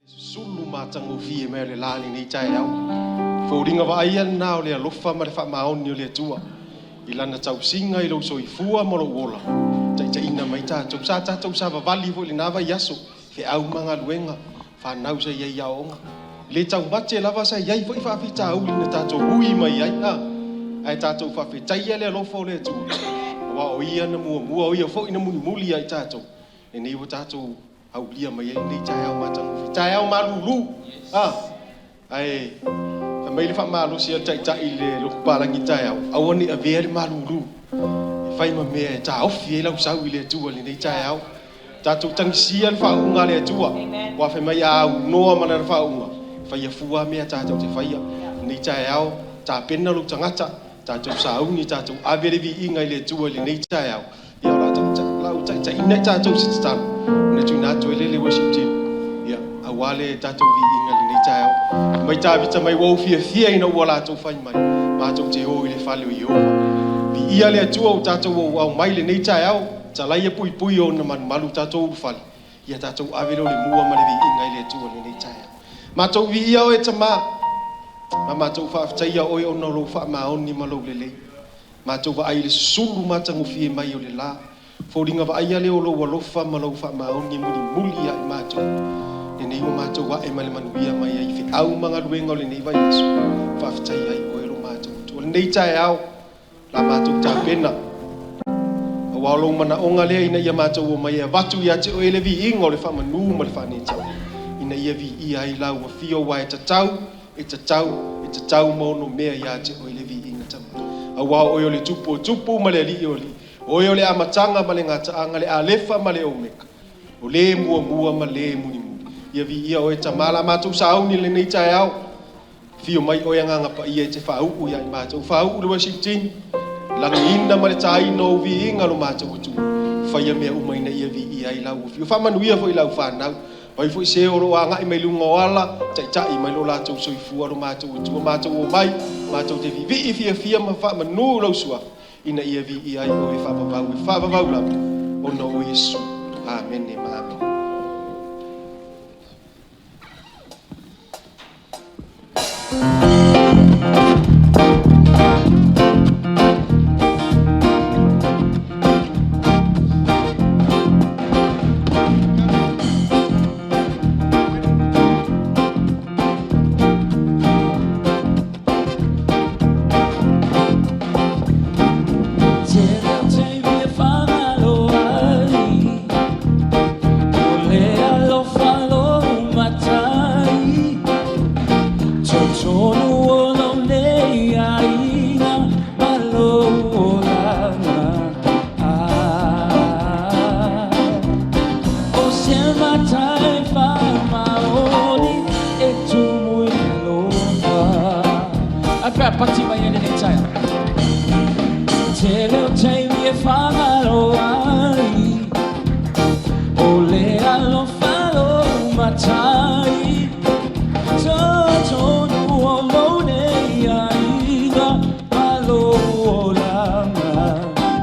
Susulu matagofie mai o le la i lenei taeao. Foliga vaaia lena o le alofa ma le faamaoni o le Atua i Lana tausiga i lou soifua ma lou ola, taitaiina mai tatou. Sa tatou savavali foi i lena vaiaso, feau ma galuega, fanau sa i ai i aoaoga. E le taumate lava sa i ai foi faafitauli na tatou ui mai ai, a? Ae tatou faafetaia le alofa o le Atua, aua o Ia na muamua, o Ia foi na mulimuli ia i tatou, lenei ua tatou aulia mai ai lenei taeao matagofie, taeao malulu. A, ae fai mai le faamalosi a le Taitai i le lotu palagi taeao, aua ne i avea le malulu e fai ma mea e taofi ai lau sau i le Atua i lenei taeao. Tatou tagisia le faauuga a le Atua, aua fai mai a aunoa ma lana faauuga, e faia fua lava mea tatou te faia. Lenei taeao, tapena lou tagata, tatou sauni, tatou ave le viiga i le Atua i lenei taeao. Ia, o le a ou taitaiina i tatou i se tatalo ona tuuina atu ai lea i le worship team, ia, aua le tatou viiga i lenei taeao. Fai mai Tavita mai, ua ou fiafia ina ua latou fai mai, matou te o i le fale o Ieova. Viia le Atua ua tatou auau mai i lenei taeao, talaia puipui o ona malumalu tatou ulufale, ia tatou ave lea o le mua ma le viiga i le Atua i lenei taeao. Matou viia oe Tama, ma matou faafetaia oe ona o lou faamaoni ma lou lelei. Matou vaai i le susulu matagofie mai o le la, foliga vaaia lea o lou alofa ma lou faamaoni e mulimuli ia i matou, lenei ua matou ae ma le manuia mai ai i feau ma galuega o lenei vaiaso, faafetaia ai oe lo matou Atua. Lenei taeao, la matou tapena, aua o lou manaoga lea ina ia matou omai e avatu ia te oe le viiga o le faamanu ma le faaneeta'a, ina ia viia ai lau afio, aua e tatau, e tatau, e tatau ma onomea ia te oe le viiga Tama. Aua o oe o le Tupu o tupu ma le Alii o alii, o oe o le Amataga ma le Gataaga, le Alefa ma le Omeka, o le muamua ma le mulimuli. Ia viia oe Tama, la matou sauni i lenei taeao, afio mai oe Agaga Paia e te faauu ia i matou, faauu le worship team, lagiina ma le taina o viiga lo matou Atua, faia mea uma ina ia viia ai lau afio. Faamanuia foi lau fanau, o ai foi se o lo o agai mai luga o ala, taitai mai lo latou soifua lo matou Atua, matou omai, matou te vivii fiafia ma faamanu lau suafa, ina ia viia ai oe faavavau e faavavau lava, ona o Iesu. Amene ma amene. Pati mai e lenei taeao. Tele o taimi e fagalo ai, o le alofa lou matai, totonu o lou nei aiga ma lou olaga.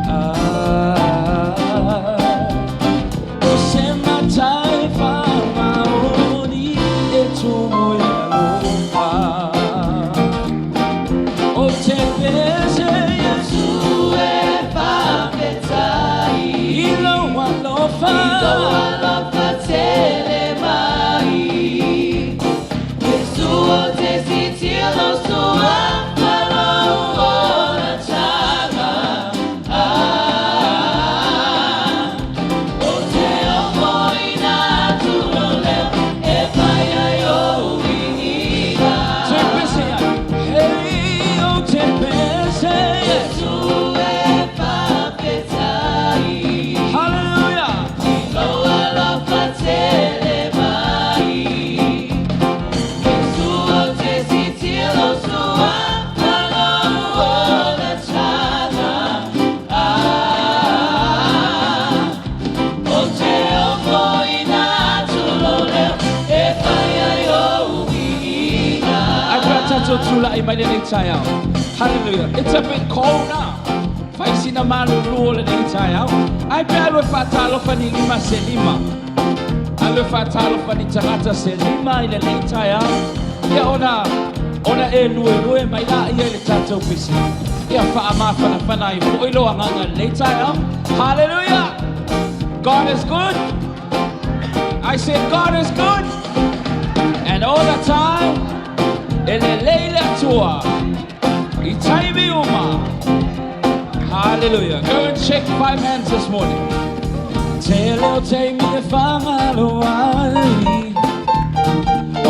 Ah, o se matai faamaoni e tumu i le alofa. O te pese Iesu e faafetai i lou alofa, i lou alofa tele mai. Iesu o te tilotilo suafa lou olataga. Ah, o te ofoina atu lou leo e fai ai ou viiga. Te pese ai. Hey, o te pese Iesu e faafetai Hallelujah. i lou alofa tele mai. Iesu o te tilotilo suafa lou olataga. Ah, o te ofoina atu lou leo e fai ai ou viiga. Ai pe a tatou tulai mai lenei taeao. Hallelujah. It's a bit cold now. Fai sina malulu o lenei taeao. Ai pe alu e faatalofa ni lima se lima. Alu e faatalofa i tagata se lima i lenei taeao. Ia ona, ona e luelue mai laia i le tatou pese. Ia faamafanafana ai foi lou agaga i lenei taeao. Hallelujah! God is good. I said God is good. And all the time, e lelei le Atua. I taimi uma. Hallelujah. Go and shake five hands this morning. Tele o taimi e fagalo ai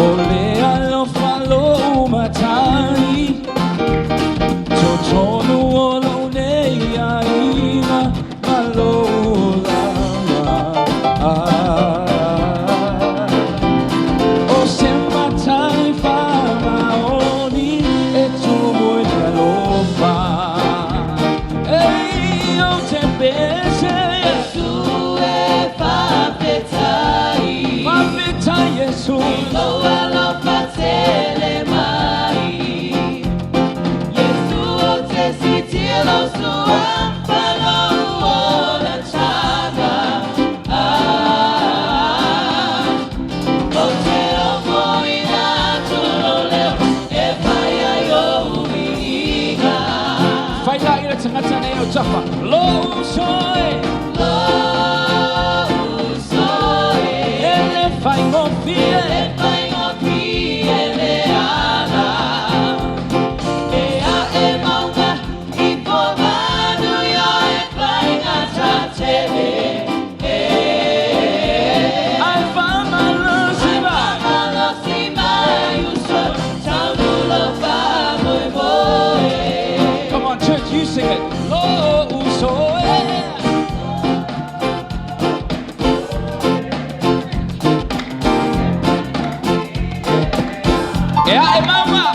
O le alofa lou matai Totonu o lou nei aiga ma lou olaga ah. O se matai faamaoni e tumu i le alofa Ei, ou te pese Iesu e faafetai Faafetai Iesu Lou alofa tele mai Iesu ou te siitia lou suafa lou olataga ah. Ou te ofoina atu lou leo e fai ai ou viiga Faila i le tagata nei o tafa Lou uso e Lou uso e E le faigofie E faigofie le ala E ae mauga ifo manuia e faigata tele E Ae faamalosi mai Malosi mai uso Taunu lou faamoemoe Come on church, you sing it. Lou uso e E ae mauga.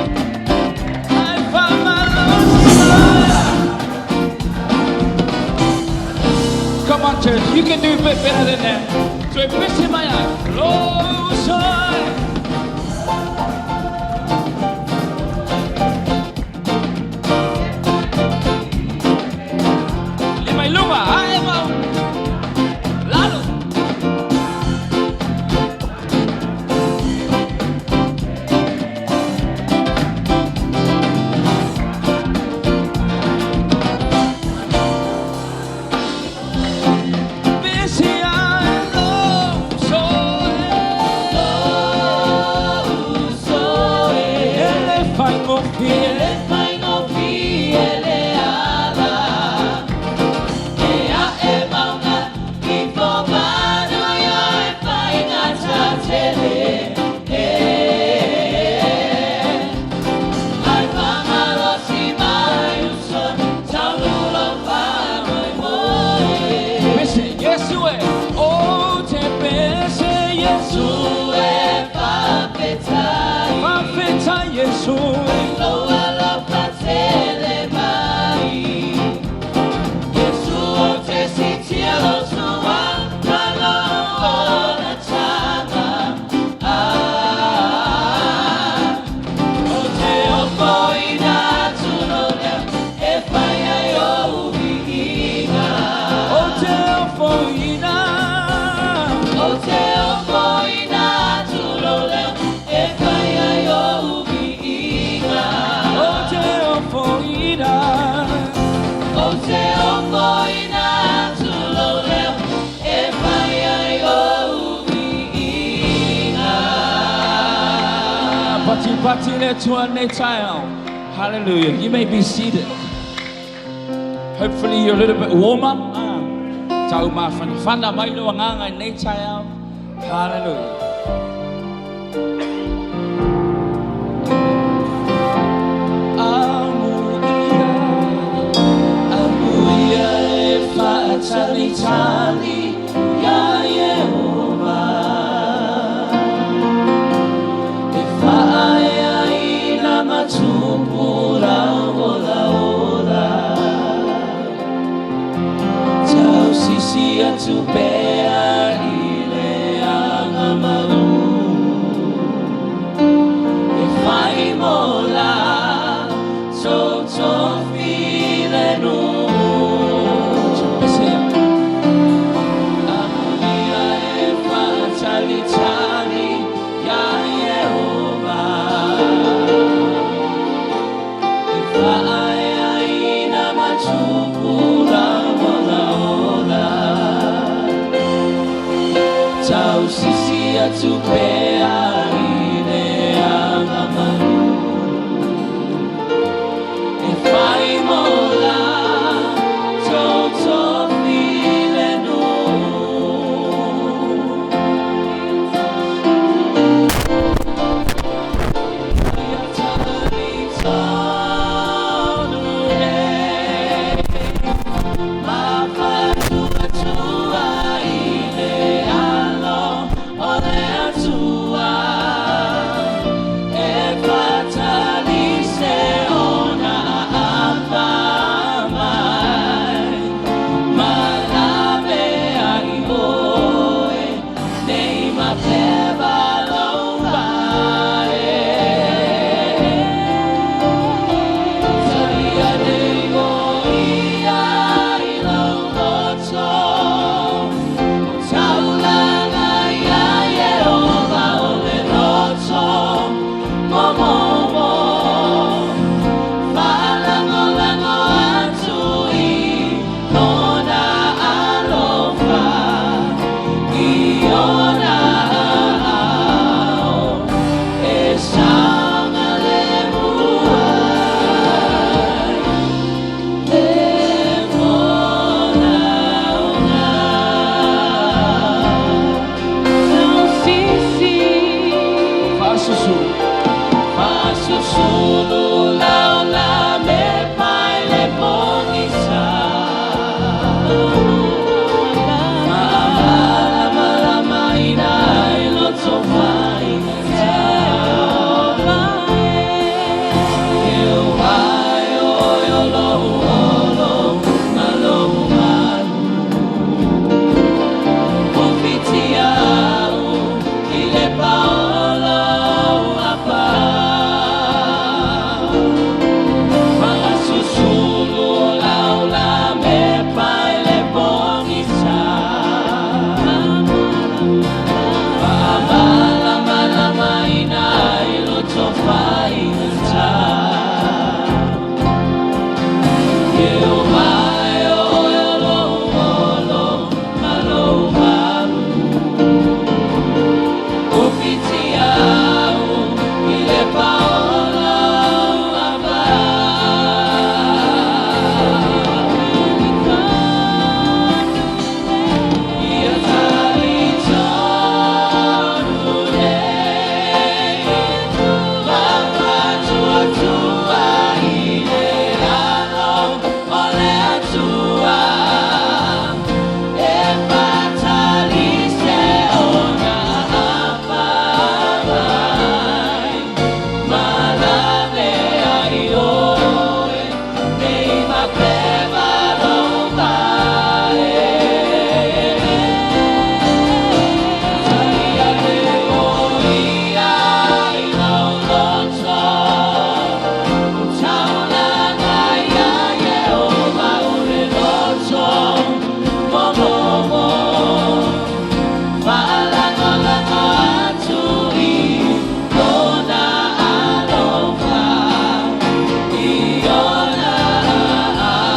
Ae faamalosi mai. Come on church, you can do a bit better than that. Toe pese mai ai. Lou uso e. Lima i luga, ae mau. Lalo. Pese ai lou uso e. Lou uso e E le faigofie. E faigofie le ala E ae mauga ifo manuia e faigata tele E Ae faamalosi mai uso Taunu lou faamoemoe Pese, Iesu e. Ou te pese, Iesu. Iesu e faafetai Faafetai Iesu. Lou alofa tele mai Iesu ou te siitia lou suafa lou olataga ah. Ou te ofoina atu lou leo e fai ai ou viiga Ou te ofoina. Ou te ofoina atu lou leo e fai ai ou viiga Ou te ofoina. Ou te ofoina atu lou leo e fai ai ou viiga. Patipati le Atua i lenei taeao. Hallelujah. You may be seated. Hopefully you're a little bit warmer. Ah. Tau mafanafana mai lou agaga i lenei taeao. Hallelujah. Amuia, amuia e faatalitali ia Iehova. E faaea i na matupula olaola. Tausisi atu pea i le agamalu. E fai mo la toutou. atu pea i le agamalu E fai mo latou tofi le nuu. Ia talitonu nei, mafatuatua i le alo o le Atua, e fatalise ona aapa mai, ma lave ai oe, nei mateva lou vae. Talia nei o ia i lou loto, o taulaga ia Ieova o le loto momomo. Faalagolago atu i lona alofa, i ona aao e saogalemu ai le folau. Faasusulu. Faasusulu laola me pai le pogisa, Faamalamalamaina ai loto faigata. Ieova e oe o lou olo ma lou malu, Ufitia au i le paolo apa. Faasusulu laola me pai le pogisa, Faamalamalamaina ai loto faigata. Ieova e oe o lou olo ma lou malu, Ufitia au i le paolo apa. Ia talitonu nei, mafatuatua i le alo o le Atua, e fatalise ona aapa mai, ma lave ai oe, nei mateva lou vae. Talia nei o ia i lou loto, o taulaga ia Ieova o le loto momomo. Faalagolago atu i lona alofa, i ona aao.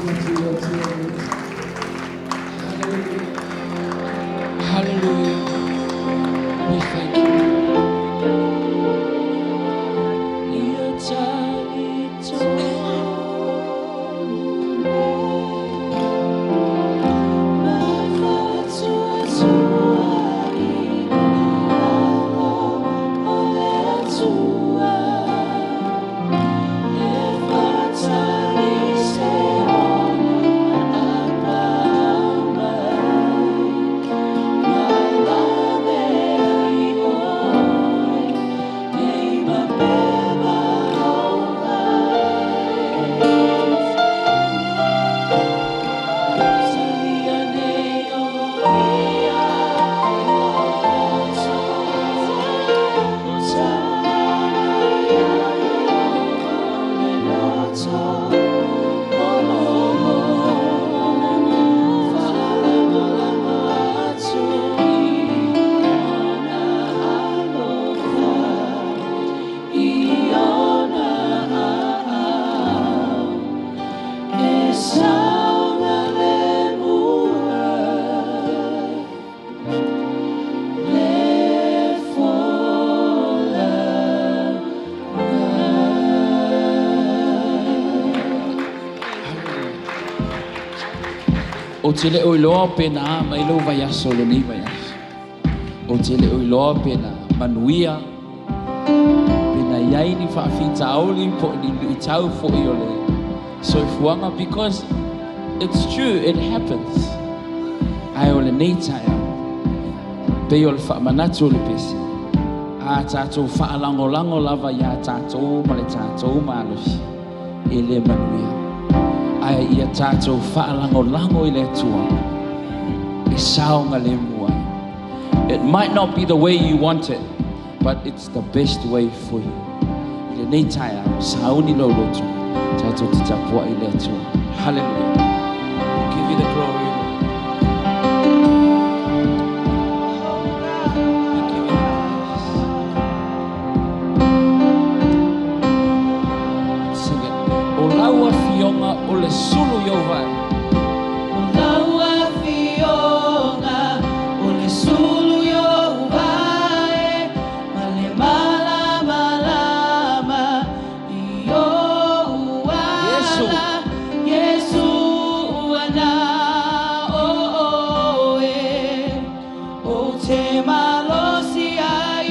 atu i le Atua. Hallelujah. Hallelujah. We thank you. Ia talitonu ma faatuatuaina alo o le Atua e faatali se ona apaau mai ma lave ai oe nei ma pepa o Salia nei o ia loto o taumana ia o le loto o logo Faalagolago atu i ona alofa i ona aao e saogalemu ai le folauga. Ou te le o iloa pe na a mai lou vaiaso lenei vaiaso. Ou te le o iloa pe na manuia, pe na iai ni faafitauli po o ni luitau foʻi o le soifuaga because it's true, it happens. Ae o lenei taeao, pei o le faamanatu o le pese, a tatou faalagolago lava iā tatou ma le tatou malosi, e lē manuia. Ae ia tatou faalagolago i le Atua, e saogalemu ai. It might not be the way you want it, but it's the best way for you. I lenei taeao, sauni lou loto, tatou te tapuai i le Atua. Hallelujah. We give you the glory, Lord. We give you the praise. Sing it. O lau afioga o le sulu i ou vae. O lau afioga o le sulu i ou vae ma le malamalama i ou Iesu. ala Iesu ua na o oe ou te malosi ai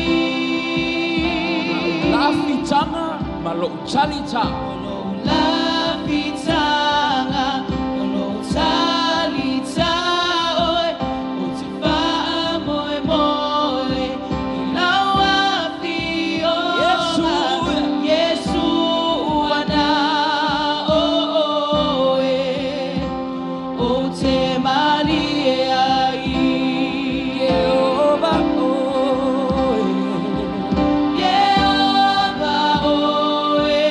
Lafitaga ma lou talitao. O lou lafitaga o lou talitao e ou te faamoemoe i lau afioga Iesu. Iesu ua na o oe ou te malie ai Iehova oe. Iehova oe.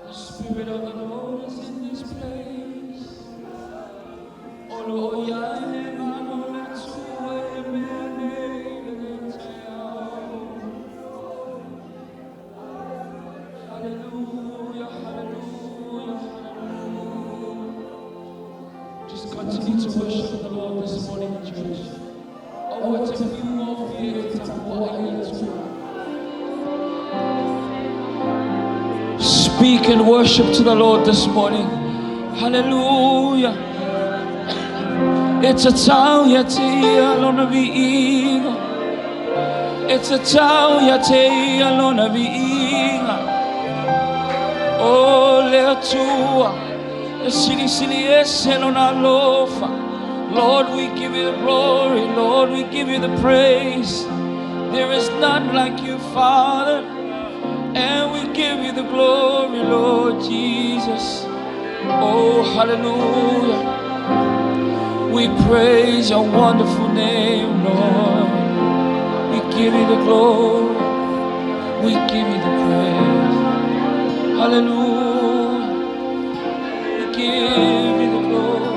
The Spirit of the Lord is in this place. O lo o iai le agaga o le Atua i le mea nei i lenei taeao. Hallelujah, hallelujah, hallelujah. Just continue to worship the Lord this morning, church. Aua e te fiu gofie e tapuai i le Atua. Speak and worship to the Lord this morning. Hallelujah. E tatau ia te ia lona viiga. E tatau ia te ia lona viiga. O le Atua. E silisili ese lona alofa. Lord, we give you the glory. Lord, we give you the praise. There is none like you, Father. And we give you the glory, Lord Jesus. Oh, hallelujah. We praise your wonderful name, Lord. We give you the glory. We give you the praise. Hallelujah. We give you the glory.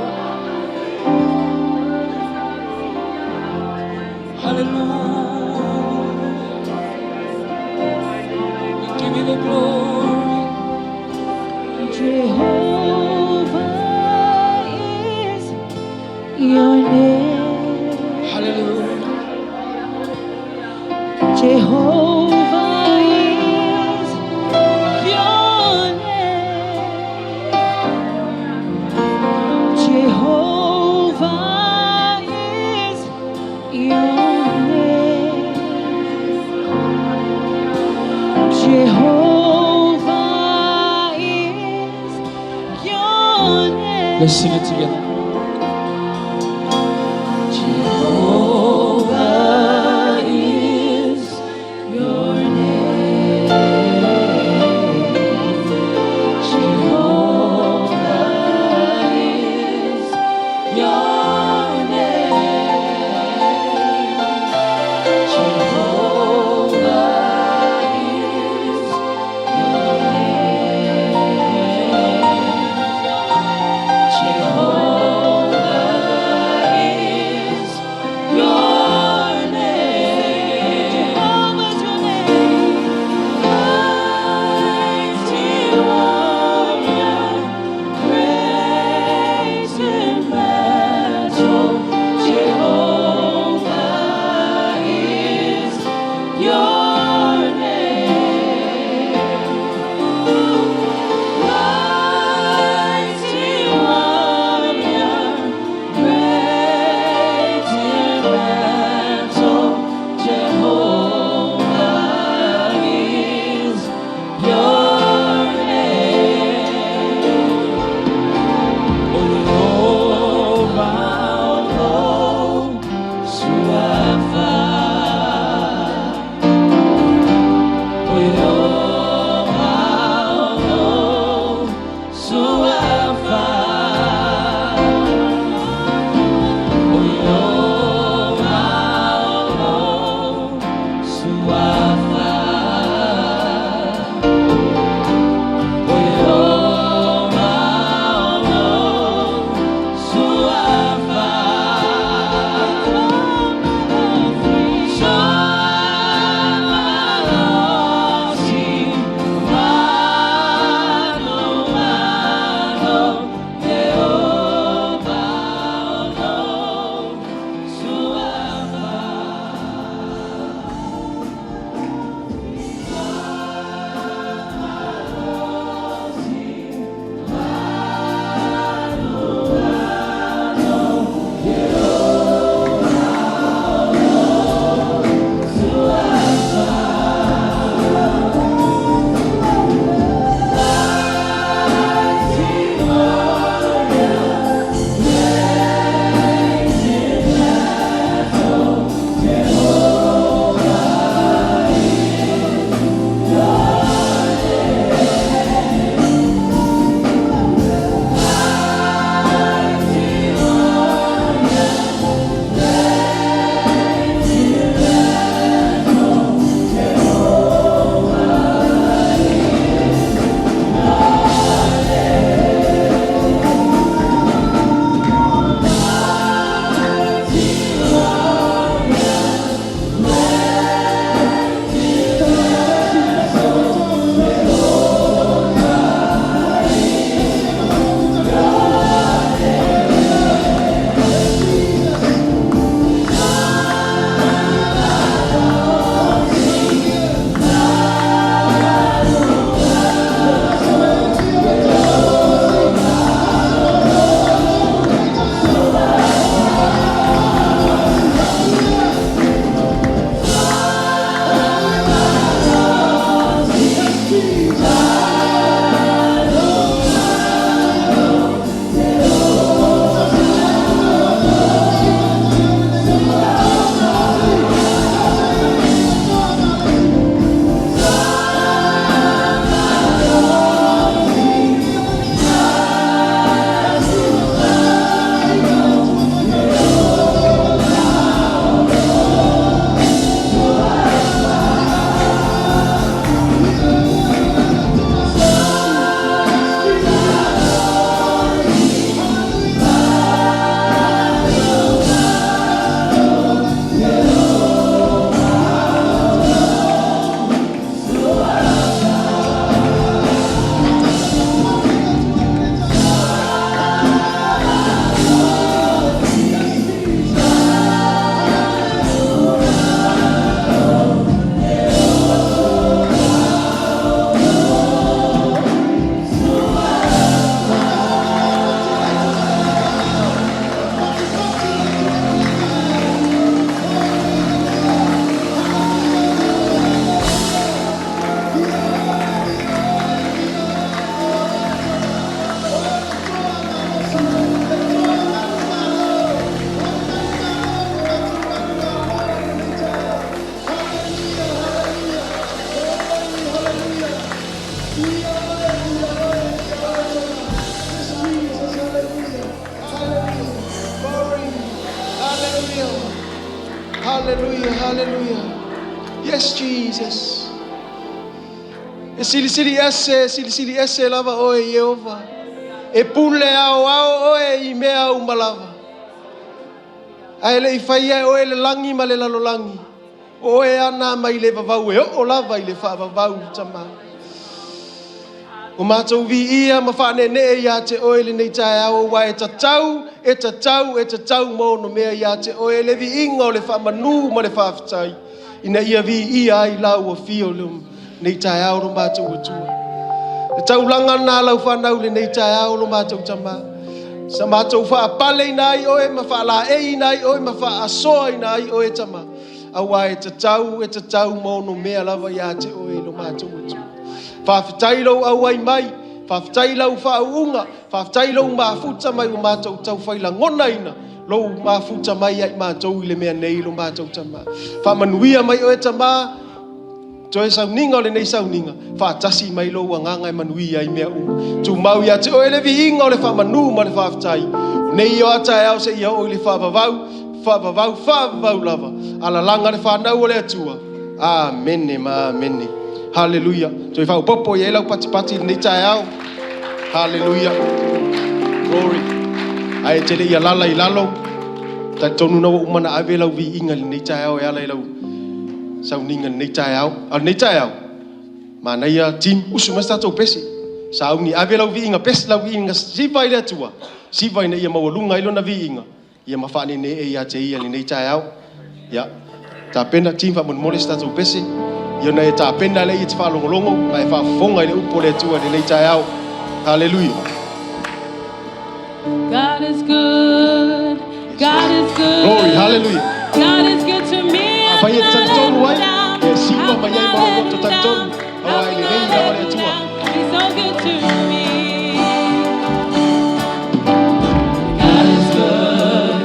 Hallelujah. We give you the glory. Jehovah is your name. Hallelujah. Jehovah is your name. Jehovah is your name. Jehovah is your name. Let's sing it together. Jehovah is your name. Jehovah is your name. Jehovah is your name. Jehovah. Hallelujah, hallelujah. Yes, Jesus. E silisili ese, e silisili ese lava oe Ieova. E pule aoao oe i mea uma lava. Ae le i faia e oe le lagi ma le lalolagi. O oe ana mai le vavau e oo lava i le faavavau Tama. Ua matou viia ma faaneenee ia te oe lenei taeao aua e tatau, e tatau, e tatau ma onomea ia te oe le viiga o le faamanu ma le faafetai ina ia viia ai lau afio lenei taeao lo matou Atua. Le taulaga lena a lau fanau lenei taeao lo matou Tama. Sa matou faapaleina ai oe ma faalaeiina ai oe ma faasoaina ai oe Tama. Aua e tatau, e tatau ma onomea lava ia te oe lo matou Atua. Faafetai lou auai mai, faafetai lau faauuga, faafetai lou mafuta mai ua matou taufai lagonaina lou mafuta mai ia i matou i le mea nei lo matou Tama. Faamanuia mai oe Tama, toe sauniga o lenei sauniga, faatasi mai lou agaga e manuia ai mea uma. Tumau ia te oe le viiga o le faamanu ma le faafetai. O nei o a taeao seia oo i le faavavau, faavavau, faavavau lava. Alalaga le fanau o le Atua. Amene ma amene. Haleluia. Toe faaopoopo i ai lau patipati i lenei taeao. Haleluia. Glory. Ae e te le i alala i lalo, talitonu na ua uma ona ave lau viiga i lenei taeao e ala i lau sauniga i lenei taeao. A o lenei taeao, manaia team, usu mai se tatou pese. Sauni, ave lau viiga pese, lau viiga siva i le Atua, siva ina ia maualuga ai lona viiga. Ia ma faaneenee ia te ia i lenei taeao. Ia, tapena team faamolemole se tatou pese. Ia ona e tapena lea e te faalogologo ma e faafofoga i le upu o le Atua i lenei taeao. Haleluia. God is good. God is good. Glory, hallelujah. God is good to me. Afai e te talitonu ai, ia siva mai ai ma lou loto talitonu, aua e lelei lava le Atua. He's so good to me. God is good.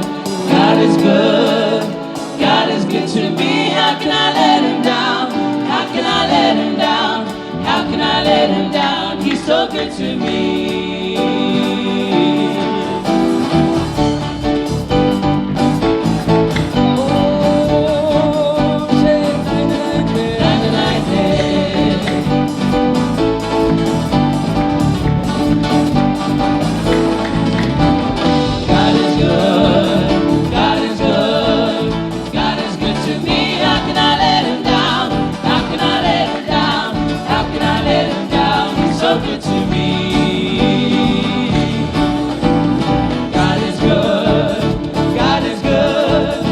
God is good. God is good to me. How can I let him down? How can I let him down? How can I let him down? He's so good to me. Oh, say 99. God is good. God is good. God is good to me. How can I let him down? How can I let him down? How can I let him down? He's so good to me. God is good. God is good.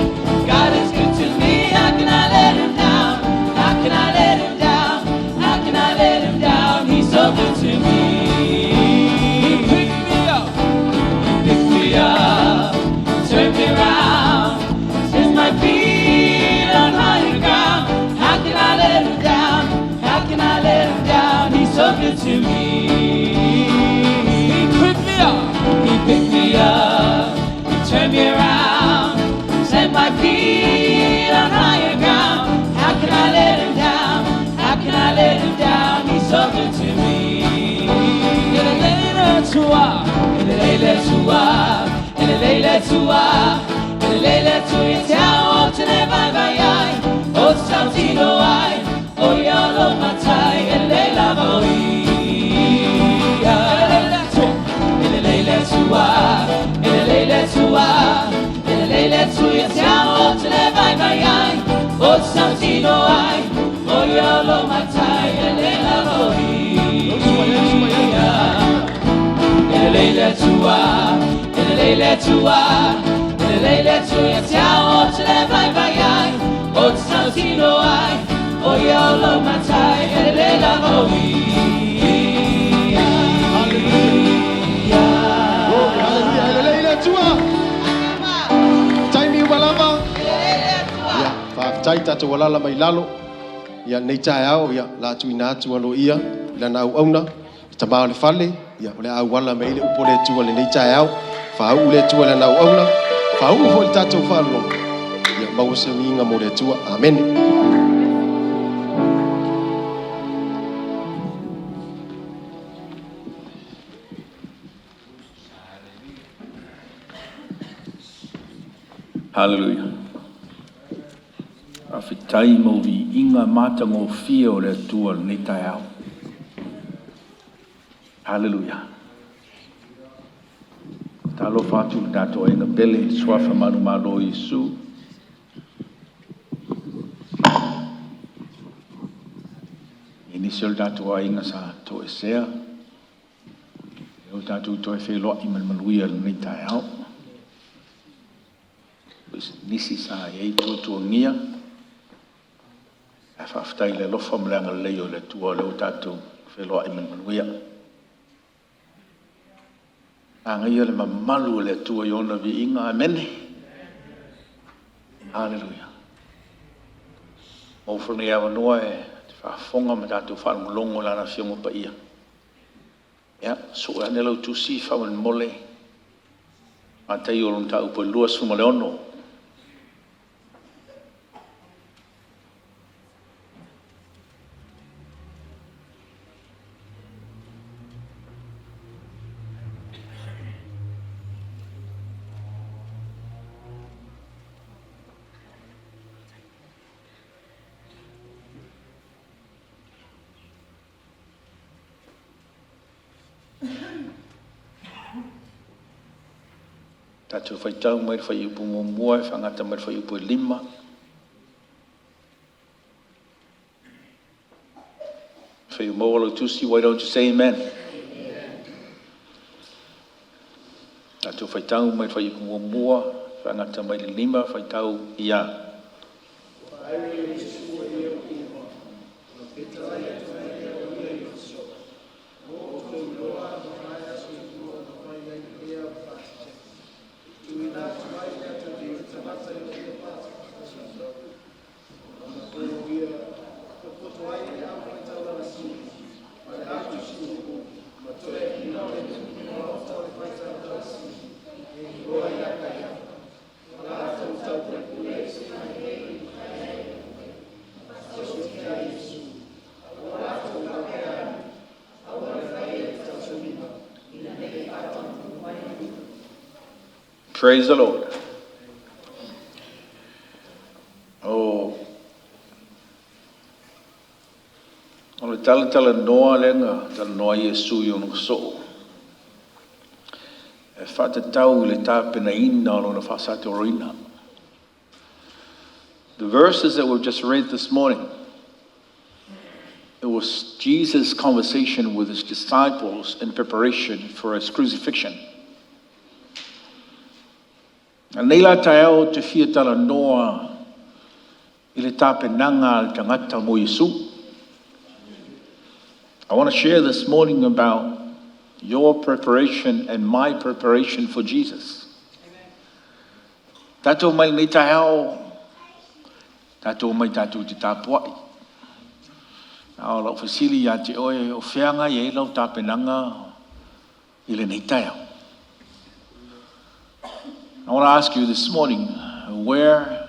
God is good to me. How can I let him down? How can I let him down? How can I let him down? He's so good to me. He picked me up. He picked me up, turned me round, set my feet on higher ground. How can I let him down? How can I let him down? He's so good to me. He picked me up. He picked me up. He turned me around, set my feet on higher ground. How can I let him down? How can I let him down? He's so good to me. E lelei le Atua, e lelei le Atua, e lelei le Atua, e lelei le Atua ia te au ou te le vaivai ai, ou te tautino ai, o ia o lou matai, e lelei lava o ia. E lelei le Atua, e lelei le Atua, e lelei le Atua, e lelei le Atua ia te au ou te le vaivai ai, ou te tautino ai, o ia o lou matai, e lelei lava o ia. E lelei le Atua, e lelei le Atua, e lelei le Atua ia te au ou te le vaivai ai, ou te tautino ai, o ia o lou matai, e lelei lava o ia. Glory, hallelujah. E lelei le Atua. Taimi uma lava. Ia, faafetai tatou alala mai lalo. Ia, nei taeao, ia, la tuuina atu aloaia i lana auauna, i tama o le fale, ia, o le auala mai le upu o le Atua lenei taeao. Faauu le Atua i lana auauna, faauu foi le tatou faalogo. Ia, maua se viiga mo le Atua. Amene. Hallelujah. Faafetai mo viiga matagofie o le Atua i lenei taeao. Haleluia. Talofa atu i le tatou aiga pele i le Suafa manumalo o Iesu. I nisi o le tatou aiga sa toesea, lea ua tatou toe feiloai ma le manuia i lenei taeao. Nisi sa i ai tuatuagia, ae faafetai i le alofa ma le agalelei o le Atua o lea ua tatou feiloai ma le manuia. Manaia le mamalu o le Atua i ona viiga. Amene. Haleluia. Maua foi lenei avanoa e te faafofoga ma tatou faalogologo i Lana Afioga Paia. Ia, sue ane lau tusi faamolemole. Mataio lona mataupu e 26. Tatou faitau mai le fuaiupu 1 e faagata mai le fuaiupu e 5. Afai ua maua lau tusi, why don't you say amen? Tatou faitau mai le fuaiupu 1 faagata mai le 5, faitau ia. Praise the Lord. Oh, o le talatalanoa lea na talanoa ai Iesu i ona soo e faatatau i le tapenaina o lona faasatoloina. The verses that we've just read this morning, it was Jesus' conversation with his disciples in preparation for his crucifixion. Nei la taeao te fia talanoa i le tapenaga a le tagata mo Iesu. I want to share this morning about your preparation and my preparation for Jesus. Tatou mai lenei taeao, tatou mai tatou te tapuai. A o lau fesili ia te oe, o feaga i ai lau tapenaga i lenei taeao? I want to ask you this morning, where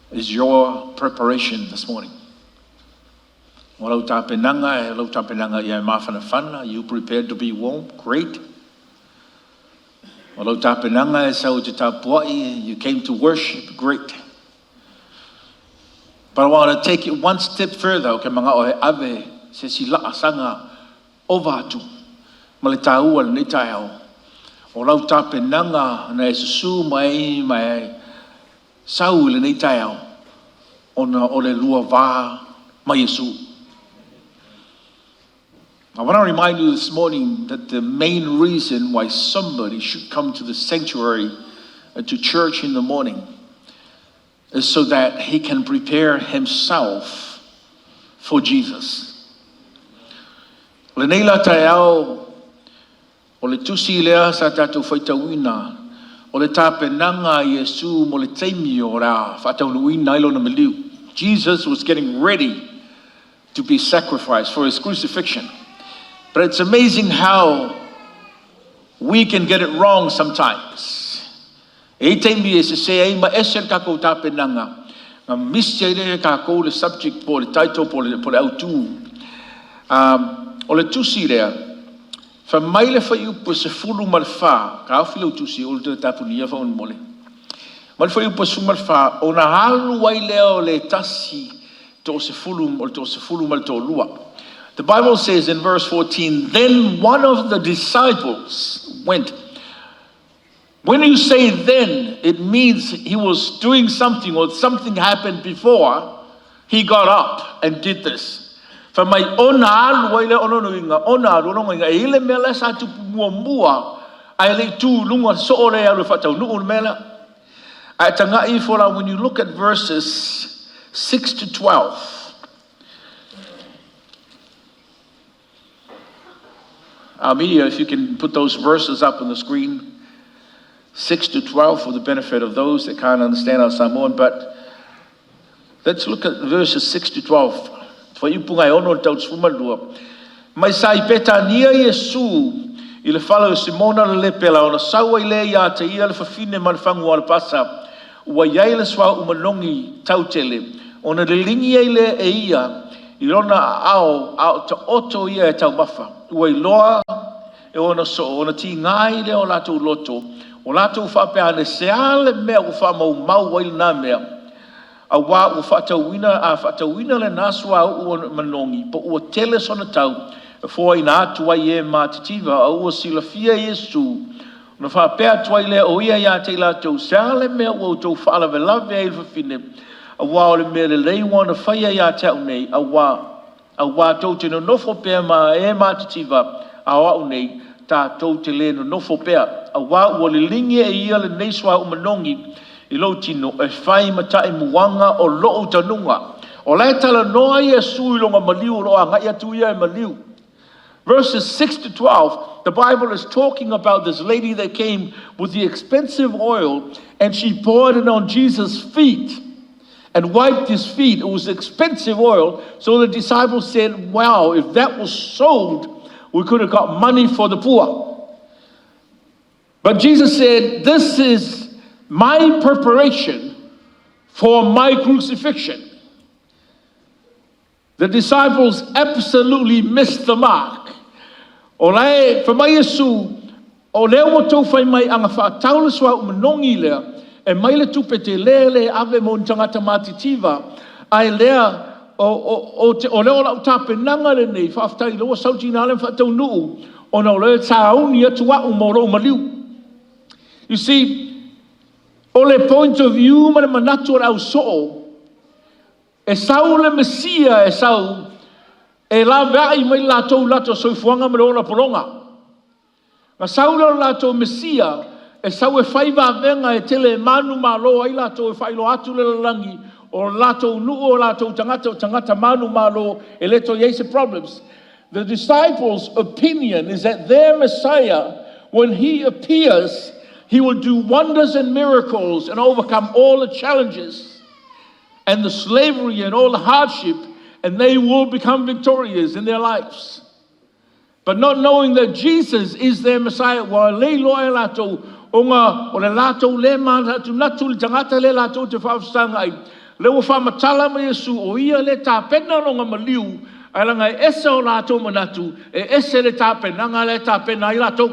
is your preparation this morning? O lau tapenaga, e lau tapenaga ia e mafanafana, you prepared to be warm, great. O lau tapenaga e sau te tapuai, you came to worship, great. But I want to take it one step further, o ke manga o he ave se si laasaga ova atu, ma le tāua lenei taeao. O lau tapenaga na e susu mai mai sau i lenei taeao, ona o le lua va ma Iesu. I want to remind you this morning that the main reason why somebody should come to the sanctuary, to church in the morning, is so that he can prepare himself for Jesus. Lenei la taeao, o le tusi lea sa tatou faitauina, o le tapenaga a Iesu mo le taimi o la faataunuuina ai lona maliu. Jesus was getting ready to be sacrificed for his crucifixion. But it's amazing how we can get it wrong sometimes. E i taimi e sese ai ma ese le takou tapenaga, na misi ai le takou le subject po le title po le autu. O le tusi lea, fa mai le fuaiupu 14, ka ofi lau tusi o le tapunia faamolemole. Ma le fuaiupu e 14, ona alu ai lea o le tasi toasefulu, o le toasefulu ma le toalua. The Bible says in verse 14, then one of the disciples went. When you say then, it means he was doing something or something happened before he got up and did this. Fai mai ona alu ai lea o lona uiga, ona alu o lona uiga, e i ai le mea la sa tupu muamua ae le i tu i luga soo lea e alu e faataunuu le mea lea. Ae tagai ifo la, when you look at verses 6 to 12, our media, if you can put those verses up on the screen, 6 to 12 for the benefit of those that can't understand our Samoan, but let's look at verses 6 to 12. Fuaiupuga e 6 i le tau 12. Mai sa i Petania Iesu i le fale o Simona le lepela, ona sau ai lea ia te ia le fafine mai le fagu o Alepasa, ua i ai le suauu manogi tautele, ona liligi ai lea e ia i lona aao a o taoto ia e taumafa. Ua iloa e ona soo, ona tiga ai lea o latou loto, o latou faapea ane, se a le mea ua faamaumau ai lena mea, auā ua faatauina, a faatauina lena suauu manogi, po ua tele sona tau, e foaiina atu ai i e matitiva, a ua silafia e Iesu, ona faapea atu ai lea o ia ia te i latou, se a le mea ua outou faalavelave ai i le fafine, auā o le mea lelei ua na faia ia te a'u nei, auā tou te nonofo pea ma e matitiva, a o a'u nei tatou te lē nonofo pea, auā ua liligi e ia lenei suauu manogi i lou tino e fai ma taimuaga o lo'u tanuga. O la e talanoa Iesu i lona maliu o lo o agai atu ia e maliu. Verses 6 to 12, the Bible is talking about this lady that came with the expensive oil and she poured it on Jesus' feet and wiped his feet. It was expensive oil. So the disciples said, wow, if that was sold, we could have got money for the poor. But Jesus said, this is my preparation for my crucifixion. The disciples absolutely missed the mark. O la e fai mai Iesu, o lea ua outou fai mai ana faatau le suauu manogi lea, e mai le tupe tele lea e ave mo ni tagata matitiva, ae lea o, o, o, te, o lea o lau tapenaga lenei, faafetai o lea ua sau le tina lea ma faataunuu, ona o lea e sauni atu au mo lou maliu. You see, o le point of view ma le manatu o le ausoo, e sau le Mesia e sau e laveai mai latou i latou soifuaga ma le ola pologa. Na sau lea o le latou Mesia e sau e fai vavega e tele e manumalo ai latou e faailoa atu le lalolagi o latou nuu o latou tagata o tagata manumalo e le toe i ai se problems. The disciples' opinion is that their Messiah, when he appears, he will do wonders and miracles and overcome all the challenges and the slavery and all the hardship, and they will become victorious in their lives. But not knowing that Jesus is their Messiah, ua le iloa e latou, ona o le latou le manatunatu i le tagata lea latou te faafesaga ai. Lea ua faamatala mai Iesu, o ia lea e tapena lona maliu, ae leaga e ese o latou manatu, e ese le tapenaga lea e tapena ai latou.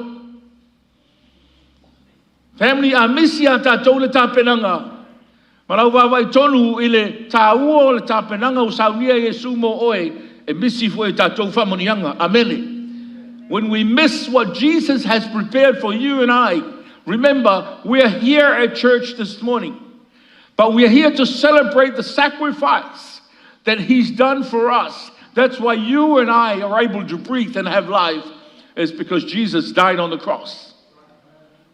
Family, a misi ia tatou le tapenaga, ma lau vaavaai tonu i le tāua o le tapenaga ua saunia e Iesu mo oe, e misi foi e tatou faamanuiaga. Amene. When we miss what Jesus has prepared for you and I, remember, we are here at church this morning, but we are here to celebrate the sacrifice that he's done for us. That's why you and I are able to breathe and have life, is because Jesus died on the cross.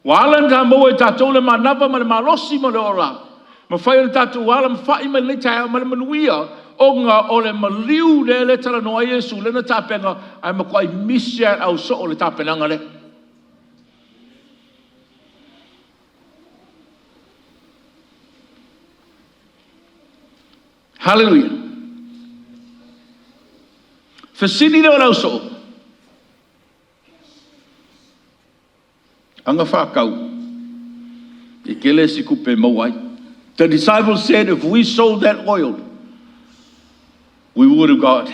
Ua ala ona maua e tatou le manava ma le malosi ma le ola. Mafai ona tatou ala mafa'i mai lenei taeao ma le manuia ona o le maliu lea le talanoa ai Iesu lea na tapena ae matuai misi lava e le ausoo le tapenaga lea. Hallelujah. Fesili lea o le ausoo, aga faatau e tele se tupe e maua ai. The disciples said, if we sold that oil, we would have got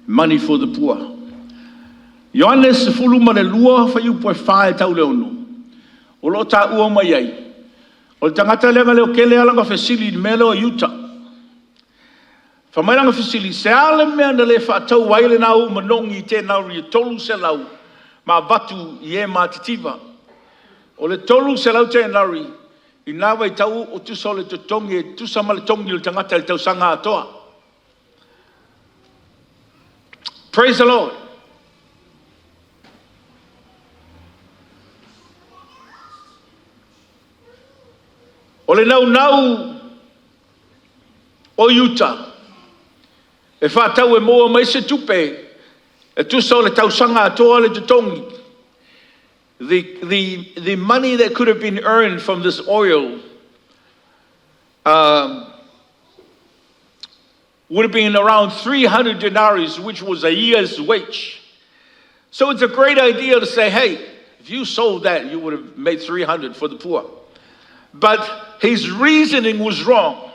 money for the poor. Ioane 12 fuaiupu e 4 e tau i le 6. O lo o taua mai ai. O le tagata lea na leotele lava lana fesili i le mea lea o Iuta. Fai mai lana fesili, se a le mea na le faatau ai lena uu manogi i tenauri e 300 ma avatu i e matitiva? O le 300 tenauri i na vaitau e tusa o le totogi e tusa ma le togi o le tagata i le tausaga atoa. Praise the Lord. O le naunau o Iuta e faatau e maua mai se tupe e tusa o le tausaga atoa le totogi. The money that could have been earned from this oil would have been around 300 denarii, which was a year's wage. So it's a great idea to say, hey, if you sold that, you would have made 300 for the poor. But his reasoning was wrong.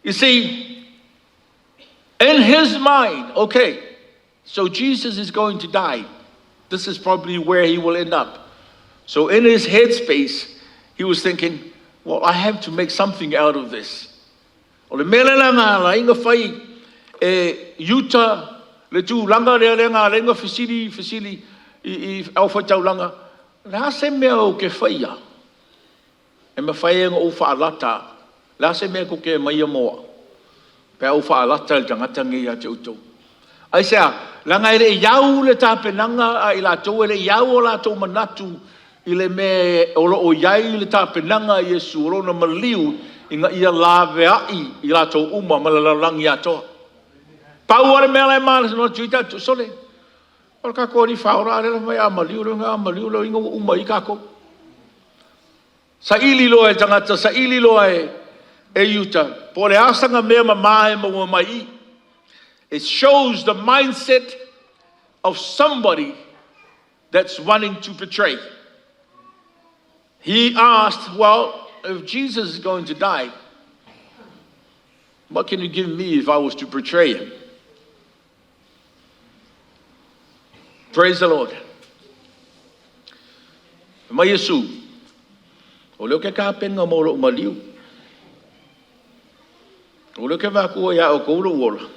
You see, in his mind, okay, so Jesus is going to die. This is probably where he will end up. So in his headspace, he was thinking, well, I have to make something out of this. O le mea lea na ala ai ona fai e Iuta le tulaga lea lea na ala ai ona fesili fesili i i aufai-taulaga, O le a se mea ou te faia e mafai ai ona ou faalata? O le a se mea tou te aumaia mo au pe a ou faalata i le tagata lenei ia te outou? Aisea? Leaga e le i au le tapenaga a i latou, e le i au o latou manatu i le mea o lo o i ai le tapenaga a Iesu o lona maliu ina ia laveai i latou uma ma le lalolagi atoa. Pau lava le mea la e manatu ai tatou, sole, o le tatou Alii Faaola a lea na fai mai a maliu loa, a maliu loa, lona uiga ua uma ai tatou. Saili loa e le tagata, saili loa e Iuta, po o le a sana mea mama e maua mai i i. It shows the mindset of somebody that's wanting to betray. He asked, well, if Jesus is going to die, what can you give me if I was to betray him? Praise the Lord. Fai mai Iesu, o lea ou te tapena mo lou maliu. O lea ou te avatua ia outou lou ola,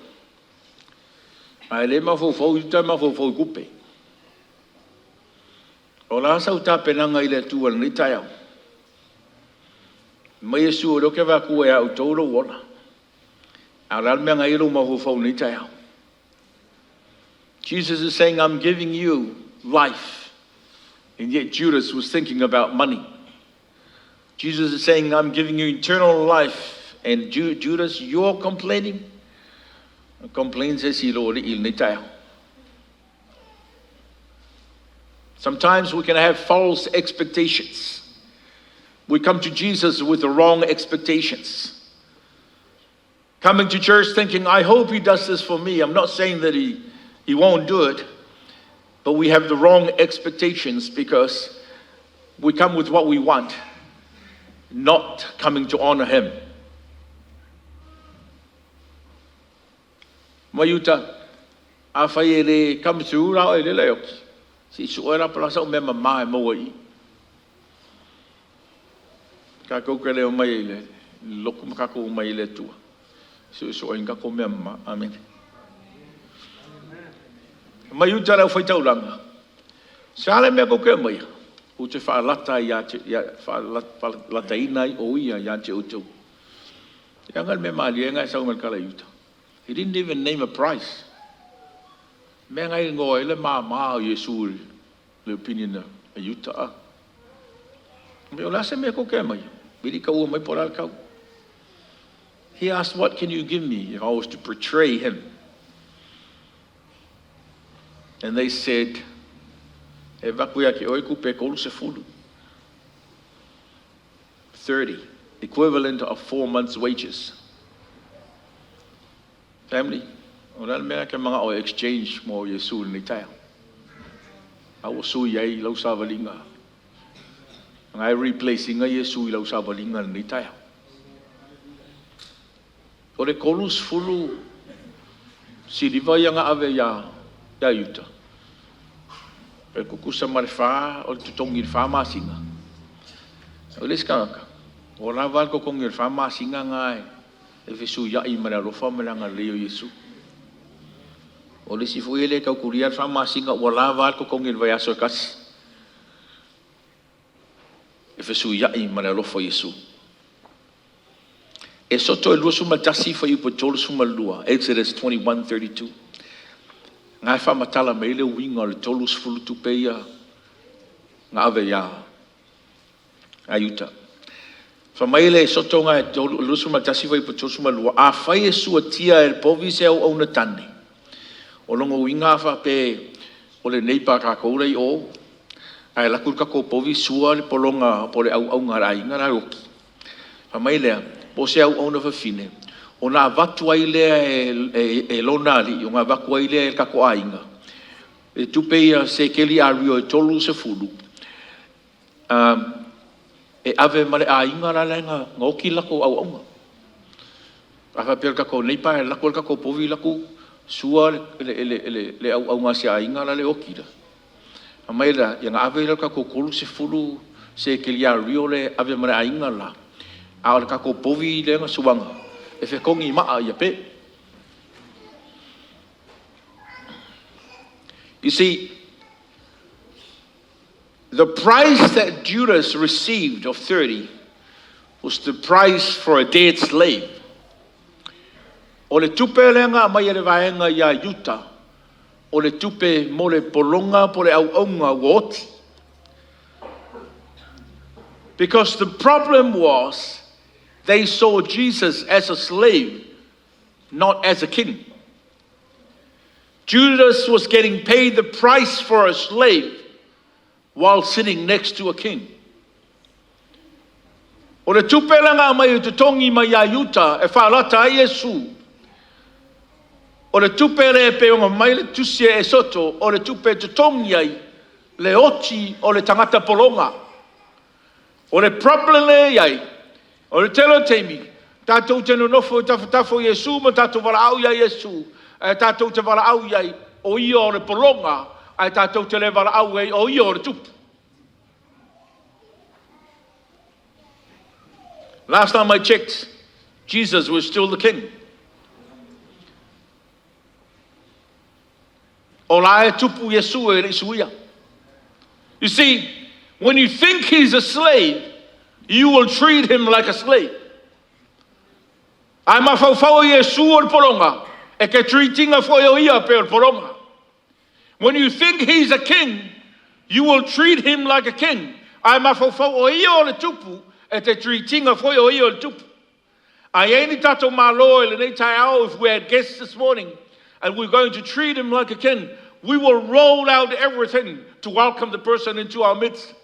a e le mafaufau Iuta e mafaufau i tupe. O le a sau tapenaga i le Atua i lenei taeao? Fai mai Iesu, o lea ou te avatua ia outou lou ola. A o le a le mea na i ai lou mafaufau i lenei taeao? Jesus is saying, I'm giving you life. And yet Judas was thinking about money. Jesus is saying, I'm giving you eternal life. And Judas, you're complaining? Complain se isi i lou alii i lenei taeao. Sometimes we can have false expectations. We come to Jesus with the wrong expectations. Coming to church thinking, I hope he does this for me. I'm not saying that he won't do it, but we have the wrong expectations because we come with what we want, not coming to honor him. Mai Iuta, afai e le come through la oe i le laeoki, se i sue la po o le a sau mea mama e maua i i. Tatou te le omai i le lotu ma tatou omai i le Atua e suesue ai ni tatou mea mama. Amene. Mai Iuta le aufai-taulaga, se a le mea tou te aumaia, ou te faalata ai ia te, ia, faalataina ai o ia ia te outou. Ia le mea malie na e sau mai le tala i Iuta. He didn't even name a price. Mea na igoa ai le māmā o Iesu i le opinion a Iuta. A. Me o le a se mea tou te aumaia? Vili kaua mai po o le a le tau. He asked, what can you give me if I was to betray him? And they said, e avatu ia te oe tupe e 30. 30, equivalent of 4 months' wages. Family, o le a le mea e te manao e exchange mo Iesu i lenei taeao? A ua sui ai lau savaliga. Nga e replace ina Iesu i lau savaliga i lenei taeao. O le 30 siliva ia na ave ia, ia Iuta. E tutusa ma le fa o le totogi i le 4 masina. O le isi tagata. Ua lava le totogi o le fa masina lena e fesuiai ma le alofa ma le agalelei o Iesu. O le isi foi e le tau tulia le fa masina, ua lava le totogi o le vaiaso e tasi e fesuiai ma le alofa o Iesu. Esoto e 21 fuaiupu e 32, Exodus 21:32. Na e faamatala mai ai le uiga o le 30 tupe ia na ave ia Iuta. Fai mai le Esoto na e 21 fuaiupu 32, afai e suatia e le povi se auauna tane, o lona uiga a faapea o le neighbour a tatou la e i o, ae alu atu le tatou povi sua le pologa po o le auauna a le aiga la e oti. Fai mai lea, po o se auauna fafine, ona avatu ai lea e lona alii, ona avatu ai lea e le tatou aiga, e tupe ia sekeli ario e 30, e ave ma le aiga la e na oti le latou auauna. A faapea o le tatou neighbour ae alu atu le tatou povi alu atu sua le auauna a se aiga la e oti la, fai mai la, ia ona ave lea o le tatou 30 sekeli ario lea e ave ma le aiga la, a o le tatou povi lea na suaina, e fetogi maa ia pe. You see, the price that Judas received of 30 was the price for a dead slave. O le tupe lea na aumai e le vaega ia Iuta, o le tupe mo le pologa po o le auauna ua oti. Because the problem was they saw Jesus as a slave, not as a king. Judas was getting paid the price for a slave while sitting next to a king. O le tupe la na aumai e totogi mai ia Iuta e faalata ai Iesu, o le tupe lea e pei ona mai le tusi e Esoto, o le tupe e totogi ai le oti o le tagata pologa. O le problem lea e i ai, o le tele o taimi, tatou te nonofo i tafatafa o Iesu ma tatou valaau ia Iesu, ae tatou te valaau i ai o Ia o le pologa, ae tatou te le valaau i ai o Ia o le tupu. Last time I checked, Jesus was still the king. O la e tupu Iesu e le i suia. You see, when you think he's a slave, you will treat him like a slave. A mafaufau o Iesu o le pologa, e te treat ina foi o ia pei o le pologa. When you think he's a king, you will treat him like a king. A mafaufau o ia o le tupu, e te treat ina foi o ia o le tupu. A i ai ni tatou malo i lenei taeao, if we had guests this morning and we're going to treat him like a king, we will roll out everything to welcome the person into our midst.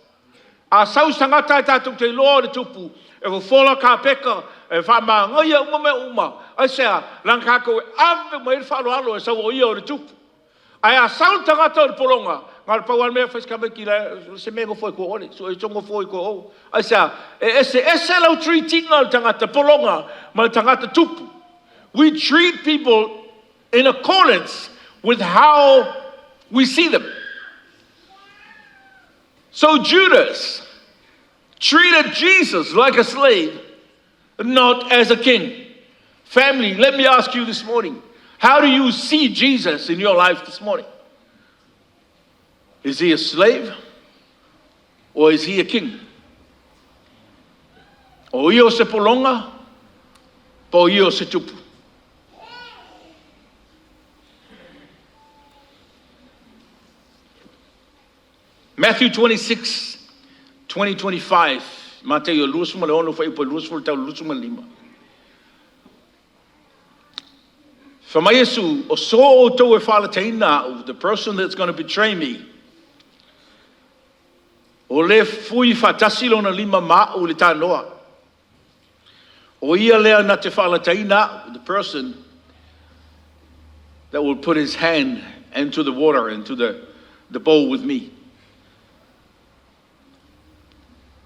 A sau se tagata e tatou te iloa o le tupu, e fofola kapeka, e faamagaia uma mea uma, aisea? Leaga tatou e ave mai ai le faaaloalo e sau o ia o le tupu. Ae a sau le tagata o le pologa, na o le pau lava le mea e fai si tamaiti la se mea e nofo ai tua o le, so e nofo ai tua o. Aisea? E eseese lau treat ina o le tagata pologa ma le tagata tupu. We treat people in accordance with how we see them. So Judas treated Jesus like a slave, not as a king. Family, let me ask you this morning, how do you see Jesus in your life this morning? Is he a slave or is he a king? O ia o se pologa, po o ia o se tupu? Matthew 26, 20, 25, Mateio 26 fuaiupu e 20 tau i le 25. Fai mai Iesu, o so outou e faalataina au, the person that's going to betray me, o le fui faatasi lona lima ma au i le tanoa. O ia lea na te faalataina au, the person that will put his hand into the water, into the bowl with me.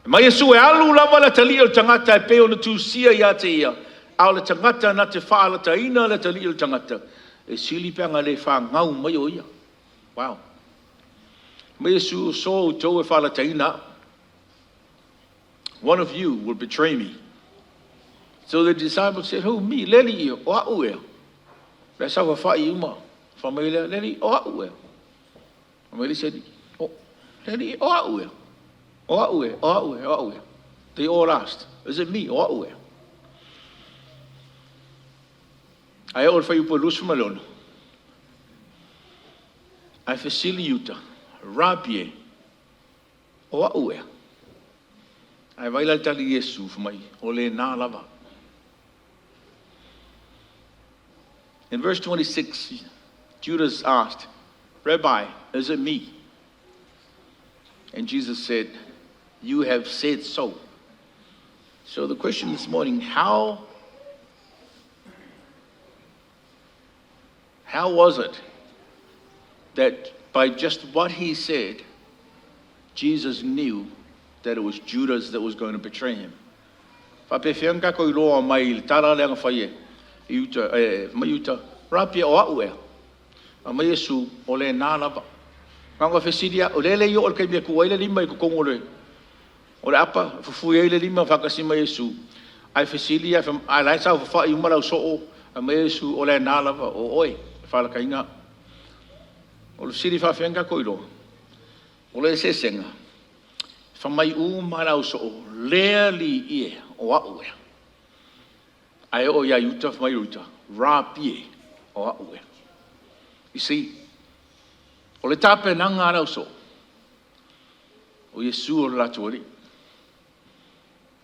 Mai Iesu e alu lava le atalii o le tagata e pei ona tusia ia te ia, a o le tagata na te faalataina le atalii o le tagata, e sili pe ana le fanau mai o ia. Wow. Mai Iesu, so outou e faalataina au. One of you will betray me. So the disciples said, Who, me? Le Alii, o a'u ea. Le saofafai uma. Fai mai lea, le Alii, o a'u ea. Fai mai le isi alii, o, le Alii, o a'u ea. O a'u ea, o a'u ea, o a'u ea. They all asked, Is it me? O a'u ea. Ae oo i le fuaiupu e 26, ae fesili Iuta, Rabi e, o a'u ea? Ae vaai la i le tali a Iesu, fai mai, o lena lava. In verse 26, Judas asked, Rabbi, is it me? And Jesus said, You have said so. So the question this morning, how how was it that by just what he said, Jesus knew that it was Judas that was going to betray him? Faapefea ona tatou iloa mai i le tala lea na fai e Iuta, e, mai Iuta, Rapi, o a'u ea? A mai Iesu, o lena lava. Na ona fesili lava, o lea e le i oo i le taimi e tuu ai le lima i totonu o le, o le apa, e fufui ai le lima faatasi ma Iesu, ae fesili lava, ae la e saofafai uma le ausoo, a mai Iesu, o lena lava, o oe, e falakaina au. O le fesili faapefea ona tatou iloa? O le eseesega, fai mai uma le ausoo, le Alii e, o a'u ea. Ae oo ia Iuta, fai mai Iuta, Rapi e, o a'u ea. You see, o le tapenaga a le ausoo, o Iesu o le latou Alii.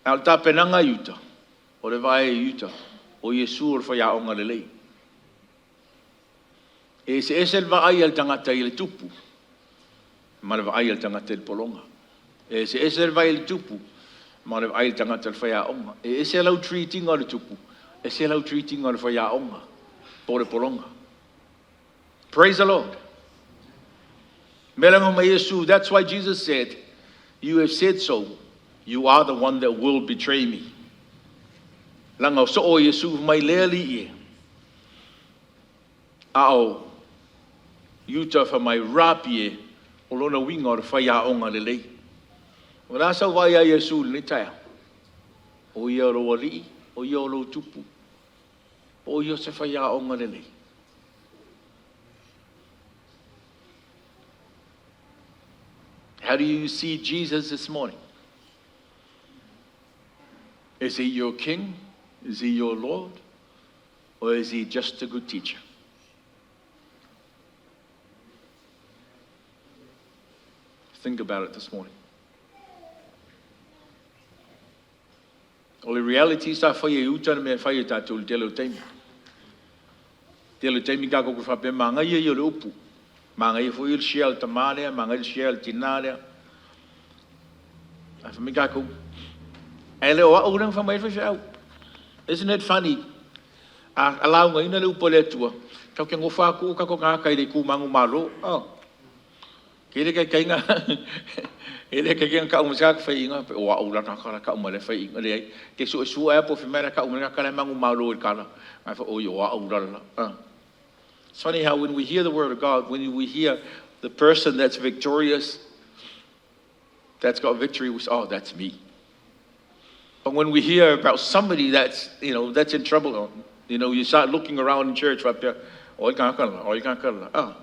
A o le tapenaga a Iuta, o le vaai a Iuta, o Iesu o le faiaoga lelei. E eseese le vaai a le tagata i le tupu ma le vaai a le tagata i le pologa. E eseese le vaai a le tupu ma le vaai a le tagata i le faiaoga. E ese lau treat ina o le tupu, ese lau treat ina o le faiaoga po o le pologa. Praise the Lord. Mea lea mai Iesu, that's why Jesus said, You have said so, you are the one that will betray me. Leaga o soo Iesu mai le Alii e. A o Iuta fai mai, Rapi e, o lona uiga o le faiaoga lelei. O le a sau vaai ia Iesu i lenei taeao? O ia o lou Alii, o ia o lou Tupu, o ia o se faiaoga lelei. How do you see Jesus this morning? Is he your king? Is he your Lord? Or is he just a good teacher? Think about it this morning. O le reality sa fai e Iuta le mea e fai e tatou i le tele o taimi. Tele o taimi tatou te faapea manaia ia o le upu. Manaia foi le share a le tama lea, manaia le share a le tina lea. Ae fai mai tatou, ae le o au lea na fai mai ai le faifeau. Isn't it funny? A laugaina le upu a le Atua, tatou te nofo atu o tatou tagata i le itu manumalo. Oh. Ke le taitaiga, e le taitaiga tau mai se tagata faiaina, o au la tagata la tau mai le faiaina, leai. Te suesue lava po o fea mai la tau mai le tagata la e manumalo i le tala, ae fai, oi o au la la. It's funny how when we hear the word of God, when we hear the person that's victorious, that's got victory, we say, oh, that's me. But when we hear about somebody that's, you know, that's in trouble, you know, you start looking around in church, faapea, oi tagata la, oi tagata la. Ah.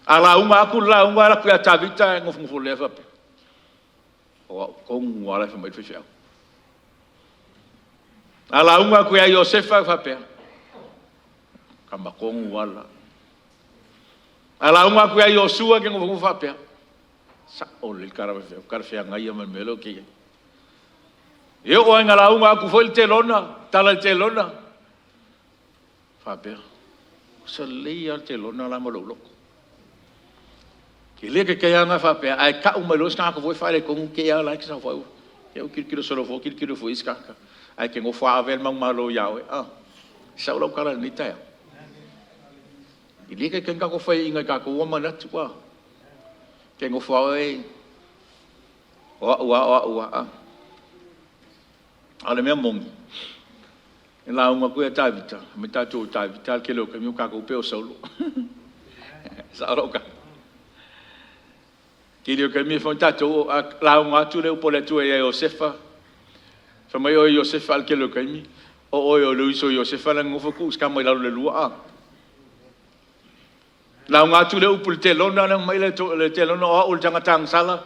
A lauga atu le lauga alu atu ia Tavita e nofonofo lea faapea, o au tonu lava la e fai mai le faifeau. A lauga atu ia Iosefa faapea, tama tonu lava la. A lauga atu ia Iosua ke nofonofo faapea, sao lelei le tala faifeau, talafeagai ma le mea lea ou te i ai. E oo lava ina lauga atu foi le Telona, tala i le Telona, faapea, Sa lelei lava le telona la ma lou loto. E le kaikai lava na faapea, ae tau mai loa se tagata foi faaletonu te i lava la e te saofai. Ia ou tilotilo solo foi, tilotilo foi isi tagata. Ae te nofo lava ave le manumalo ia oe. Ah, sao lau tala i lenei taeao. E le kaikai ni tatou faiaina i tatou ua manatu. Ah, te nofo lava oe, o au lava, o au lava. Ah. A o le mea moni, e lauga atu ia Tavita, ma tatou o Tavita, le tele o taimi o tatou pei o Saulo. Sao lau tala. Tele o taimi e fai tatou, a lauga atu le upu a le Atua ia Iosefa, Fai mai oe Iosefa a le tele o taimi, o oe o le uso Iosefa la nofo tuu si tama i lalo le lua a. Lauga atu le upu i le telona lea mai le telona o au le tagata agasala.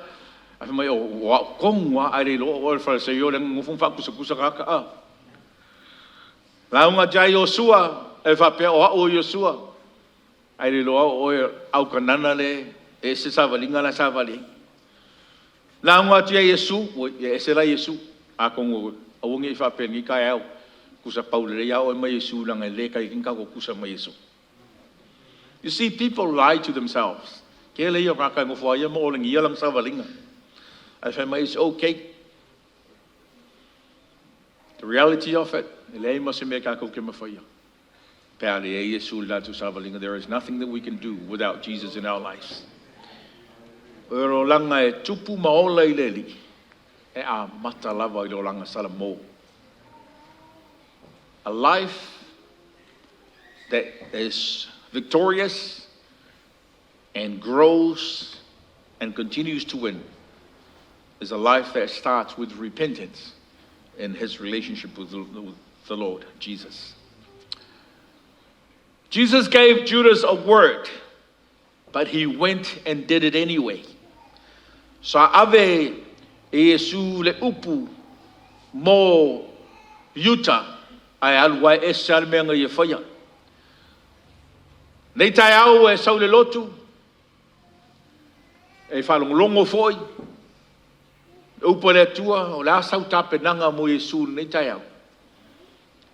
Ae fai mai o au tonu lava ae le iloa o oe o le Farisaio lea na nonofo ma faakusakusa tagata a. Lauga atu ia Iosua e faapea o au o Iosua ae le iloa o oe o le au Kanana lea e ese savaliga la e savali ai. Lauga atu ia Iesu, oi e ese la Iesu. Atonu aua ne i faapea i lenei taeao, tusa paulelei lava oe ma Iesu leaga e le taitai ona tatou tutusa ma Iesu. You see, people lie to themselves. Tele ia o tagata e nofo lava ia ma olegia lana savaliga. Ae fai mai, it's okay. The reality of it, e leai ma se mea tatou te mafaia. Pe a leai Iesu i le tatou savaliga, there is nothing that we can do without Jesus in our lives. O le olaga e tupu ma ola i le Alii, e amata lava i le olaga Salamo. A life that is victorious and grows and continues to win is a life that starts with repentance in his relationship with the Lord Jesus. Jesus gave Judas a word, but he went and did it anyway. Sa ave e Iesu le upu mo Iuta ae alu ae ese lava le mea na ia faia. Nei taeao e sau i le lotu, e faalogologo foi le upu a le Atua, o le a sau tapenaga mo Iesu i lenei taeao?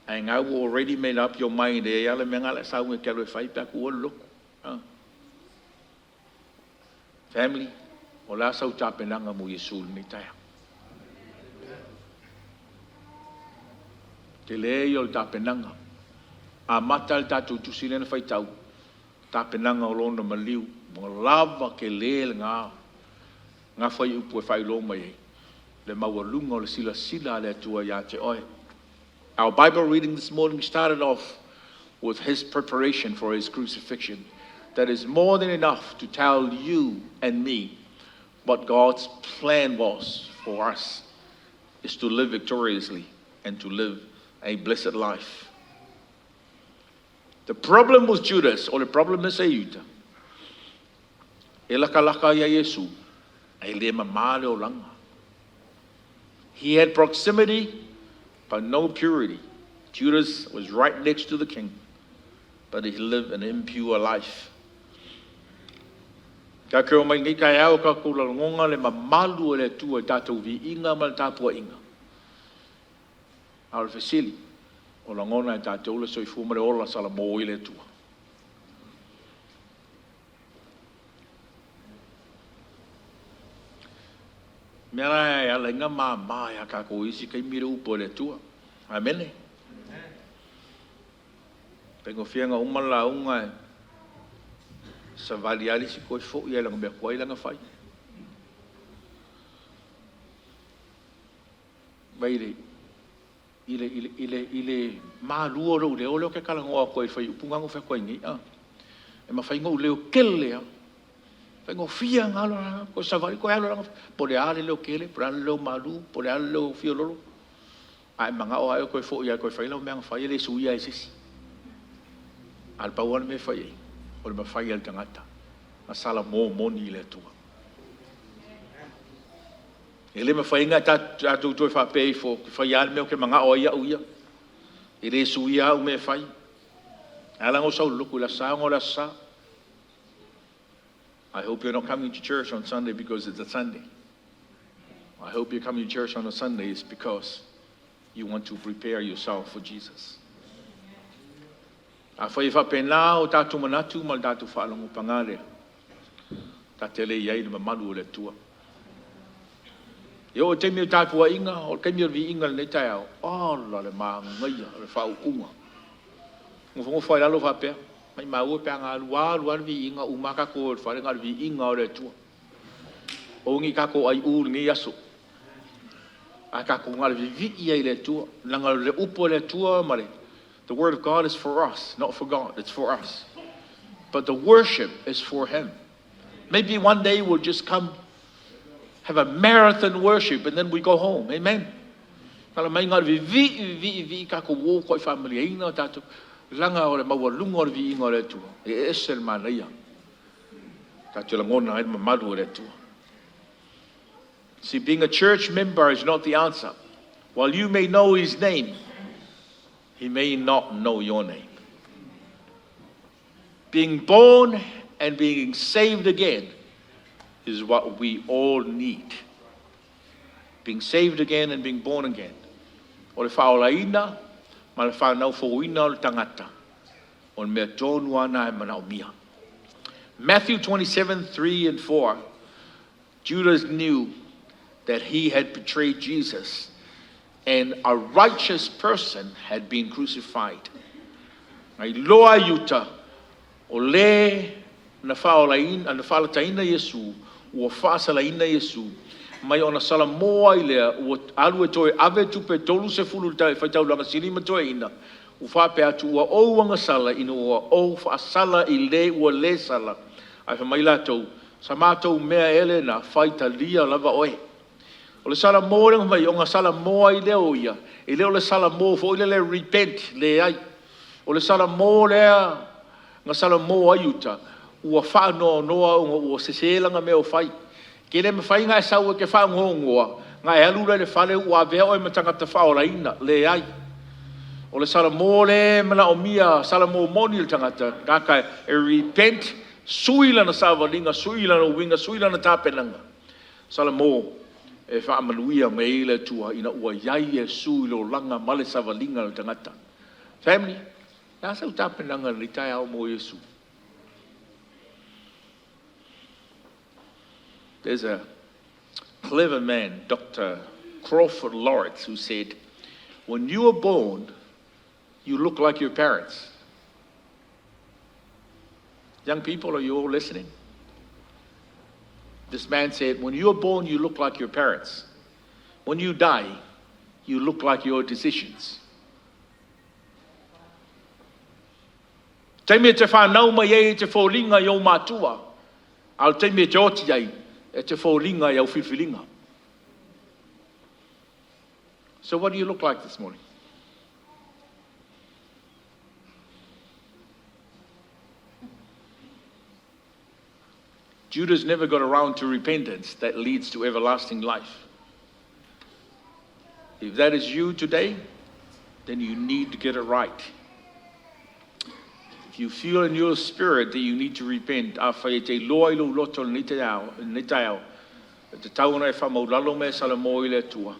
Ae na ua already made up your mind, e i ai lava le mea lena o le a sau e te alu e fai pe a tuua le lotu. Family, o le a sau tapenaga mo Iesu i lenei taeao? Tele ia o le tapenaga. Amata le tatou tusi lea na faitau, tapenaga o lona maliu, ua lava tele lena fuaiupu e faailoa mai ai le maualuga o le silasila a le Atua ia te oe. Our Bible reading this morning started off with his preparation for his crucifixion. That is more than enough to tell you and me what God's plan was for us, is to live victoriously and to live a blessed life. The problem with Judas, o le problem me se Iuta, e lakalaka ia Iesu, ae le mamā le olaga. He had proximity, but no purity. Judas was right next to the king, but he lived an impure life. Tatou omai nei taeao tatou lagona le mamalu o le Atua i tatou viiga ma le tapuaiga. A o le fesili, o lagona e tatou le soifua ma le ola salamo i le Atua. Mea la e ala ai na māmā iā tatou i isi taimi le upu a le Atua. Amene. Faigofie na uma le lauga e savali lava le isi toe foi lava i lana mea tuai la na fai. Mai le i le, i le, i le, i le malu o lou leo lea ou te talanoa atu ai i le fuaiupu lena na ou fai atu ai nei, a. E mafai ona ou leo tele lava. Faigofie lava ona alu lava toe savali toe alu lava, po o le a le leo tele, po o le a le leo malu, po o le a le leo fiololo. A e manao lava oe e toe foi lava e toe fai lau mea na fai, e le suia e se isi. A o le pau lava le mea e fai ai, o le mafai e le tagata ona salamo moni i le Atua. E le mafai ona tatou toe faapea ifo, ou te fai lava le mea ou te manao ai au ia. E le suia au mea e fai. E ala ona ou sau i le lotu i le Aso Sa ona o le Aso Sa. I hope you're not coming to church on Sunday because it's a Sunday. I hope you're coming to church on a Sunday is because you want to prepare yourself for Jesus. Afai e faapena o tatou manatu ma le tatou faalogo paga lea, ta te le i ai i le mamalu o le Atua. E oo i le taimi o le tapuaiga, o le taimi o le viiga i lenei taeao, ola le manaia o le faauuga. Nofonofo lava i lalo faapea, maimau e pe ana alu alu lava le viiga, uma lava tatou o i le fale na o le viiga lava o le Atua. Aua ne i tatou aiu i lenei aso, ae tatou na o le vivii ai i le Atua, leaga o le upu a le Atua ma le The word of God is for us, not for God, it's for us. But the worship is for Him. Maybe one day we'll just come have a marathon worship and then we go home. Amen. Tala mai na o le vivii, vivii, vivii tatou o matuai faamalieina tatou leaga o le maualuga o le viiga o le Atua e ese le manaia. Tatou te lagona ai le mamalu o le Atua. See, being a church member is not the answer. While you may know his name, he may not know your name. Being born and being saved again is what we all need. Being saved again and being born again. O le faaolaina ma le fanau fouina o le tagata, o le mea tonu lava lena e manaomia. Matthew 27, 3 and 4. Judas knew that he had betrayed Jesus and a righteous person had been crucified. Na iloa e Iuta, o le na faaolaina, na faalataina Iesu, ua faasalaina Iesu, mai ona salamo ai lea, ua alu e toe ave tupe 30 i le faitaulaga sili ma toeaina, ua faapea atu, ua ou agasala ina ua ou faasala i le ua le sala, ae fai mai latou, sa matou mea ea lena, faitalia lava oe. O le salamo lea na fai mai, ona salamo ai lea o ia, e le o le salamo foi lele repent, leai. O le salamo lea na salamo ai Iuta, ua faanoanoa ona ua sese lana mea ua fai. E le mafai ona e sau e te faanoanoa, ona e alu lea i le fale ua avea oe ma tagata faaolaina. Leai. O le salamo lea e manaomia, salamo moni le tagata, tagata e repent, sui lana savaliga, sui lana uiga, sui lana tapenaga. Salamo e faamanuia mai ai le Atua ina ua i ai Iesu i le olaga ma le savaliga o le tagata. Family, o le a sau tapenaga i lenei taeao mo Iesu? There's a clever man, Dr. Crawford Lawrence, who said, "When you are born, you look like your parents." Young people, are you all listening? This man said, "When you are born, you look like your parents. When you die, you look like your decisions." Taimi e te whanau mai ai e te foliga i ou matua, a o le taimi e te oti ai, e te foliga i au filifiliga. So what do you look like this morning? Judas never got around to repentance that leads to everlasting life. If that is you today, then you need to get it right. If you feel in your spirit that you need to repent, afai e te iloa i lou loto lenei taeao, lenei taeao, e tatau ona e faamaulalo ma e salamo i le Atua,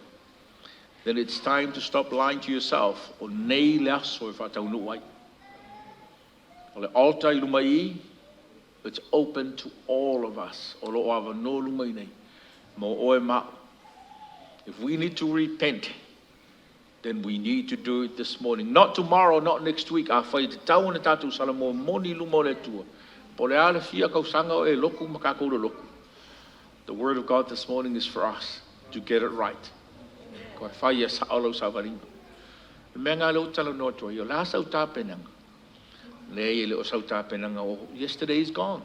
then it's time to stop lying to yourself. O nei le aso e faataunuu ai. O le altar i luma i i, it's open to all of us. O lo o avanoa luma i nei, mo oe ma a'u. If we need to repent, then we need to do it this morning. Not tomorrow, not next week. Afai e tatau ona tatou salamo moni i luma o le Atua, po o le a le fia tausaga o e lotu ma tatou lolotu. The word of God this morning is for us to get it right. Ko e fai ia sao lau savaliga. Le mea lena lea ou te talanoa atu ai, o le a sau tapenaga? Leai, e le o sau tapenaga o yesterday is gone.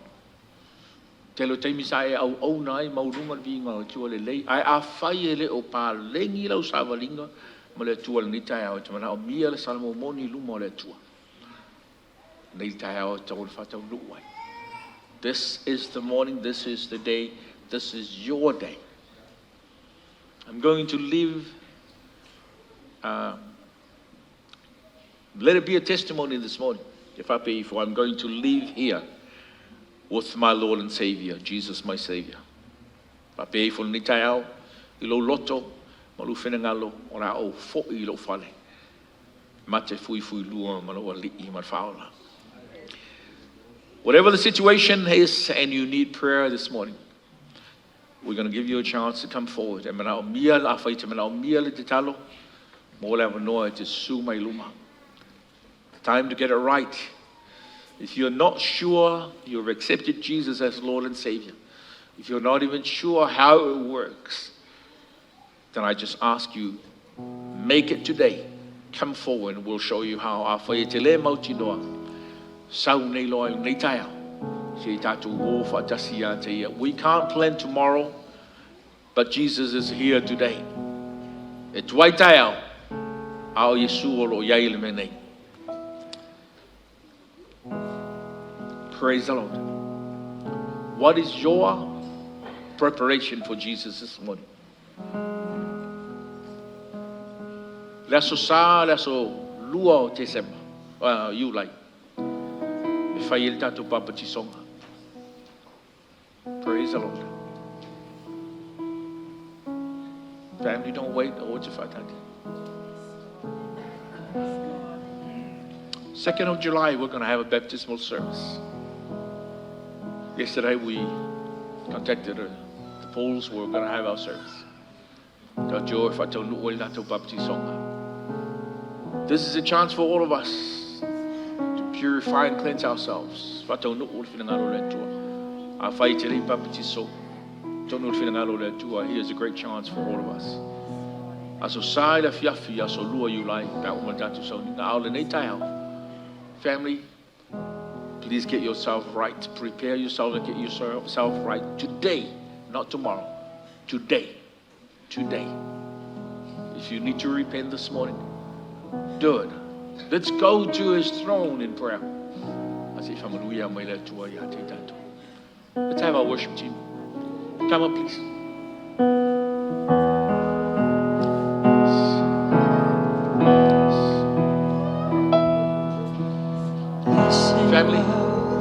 Tele o taimi sa e auauna ai maualuga le viiga o le Atua lelei, ae afai e le o paleni lau savaliga ma le Atua i lenei taeao, e te manaomia le salamo moni i luma o le Atua. Lenei taeao e tatau ona faataunuu ai. This is the morning, this is the day, this is your day. I'm going to leave, let it be a testimony this morning. If I pay for, I'm going to leave here with my Lord and Savior, Jesus my Savior. Faapea ifo lenei taeao i lou loto ma lou finagalo o le a ou foi i lou fale. Ma te fuifuilua ma lou Alii ma le Faaola. Whatever the situation is and you need prayer this morning, we're going to give you a chance to come forward. E manaomia, afai te manaomia le tatalo, mo le avanoa e te susu mai luma. Time to get it right. If you're not sure you've accepted Jesus as Lord and Savior, if you're not even sure how it works, then I just ask you, make it today. Come forward and we'll show you how. Afai e te le mautinoa, sau nei loa i lenei taeao, se i tatou o faatasi ia te ia. We can't plan tomorrow, but Jesus is here today. E tuai taeao, a o Iesu o lo o i ai i le mea nei. Praise the Lord. What is your preparation for Jesus this morning? Le aso Sa, le aso 2 o Tesema, Iulai, e fai ai le tatou papatisoga. Praise the Lord. Family, don't wait. O te whaatati. 2nd of July, we're going to have a baptismal service. Yesterday, we contacted the pools. We're going to have our service. Tau e whataunu le tātou baptisonga. This is a chance for all of us to purify and cleanse ourselves. Whataunu o le whinangalo le Atua. A whai te rei baptiso. Tonu le whinangalo le Atua. Here's a great chance for all of us. Aso sa i le fiafi, aso 2 Iulai, pe a uma tātou sauni. Ngā ao le nei taeao. Family, please get yourself right. Prepare yourself and get yourself right today, not tomorrow. Today. Today. If you need to repent this morning, do it. Let's go to his throne in prayer. Let's have our worship team. Come up, please. Family,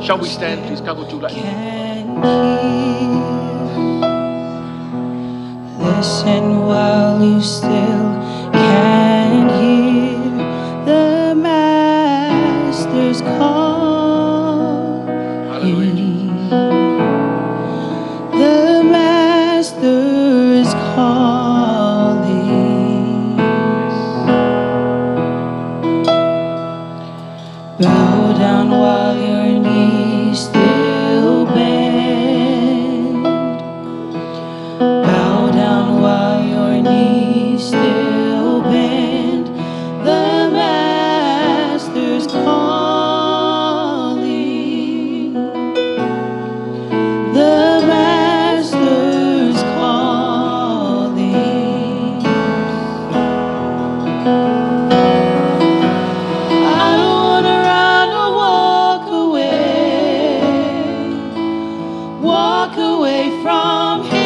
shall we stand, please? Come to Can hear. Listen while you still can hear the Master's call. Hallelujah. The Master is calling. Bow down while your knees still bend. Bow down while your knees still bend. The Master's calling. The Master's calling. I don't wanna run or walk away, walk away from him.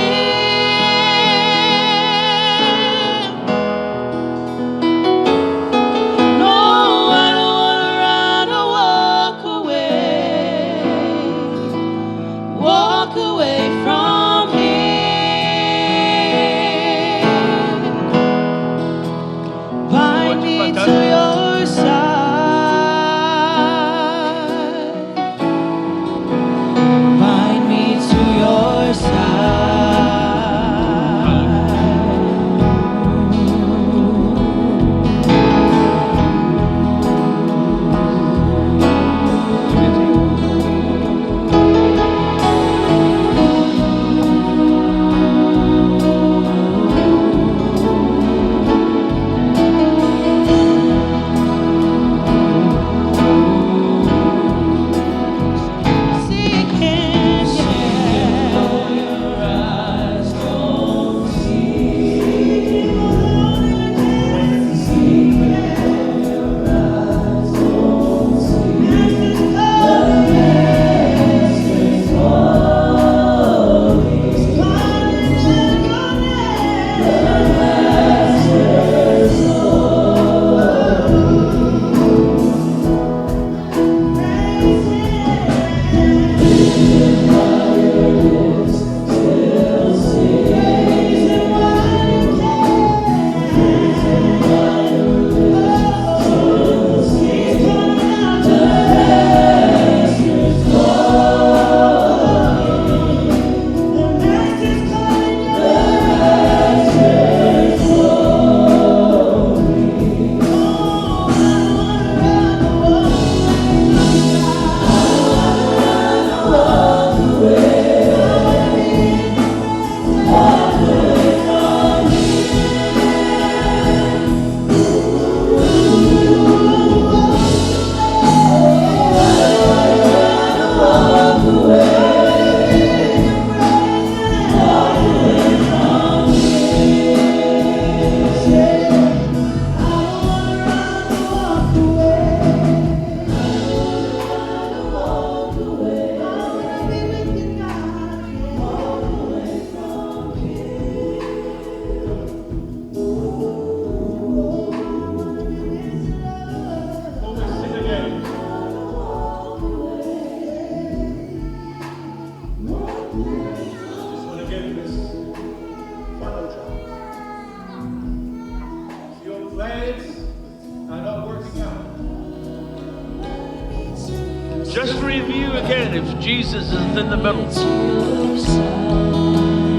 again if Jesus is in the middle.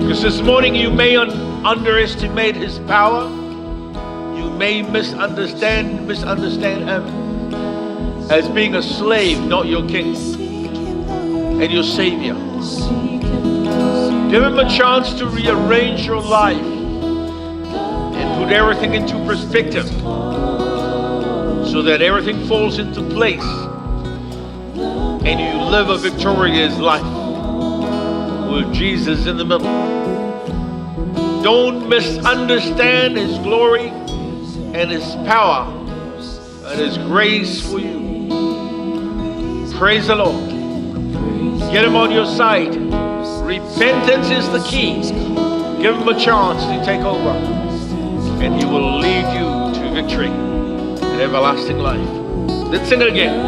Because this morning you may underestimate his power. You may misunderstand him as being a slave, not your king and your savior. Give him a chance to rearrange your life and put everything into perspective so that everything falls into place and you live a victorious life with Jesus in the middle. Don't misunderstand his glory and his power and his grace for you. Praise the Lord. Get him on your side. Repentance is the key. Give him a chance to take over, and he will lead you to victory and everlasting life. Let's sing it again. I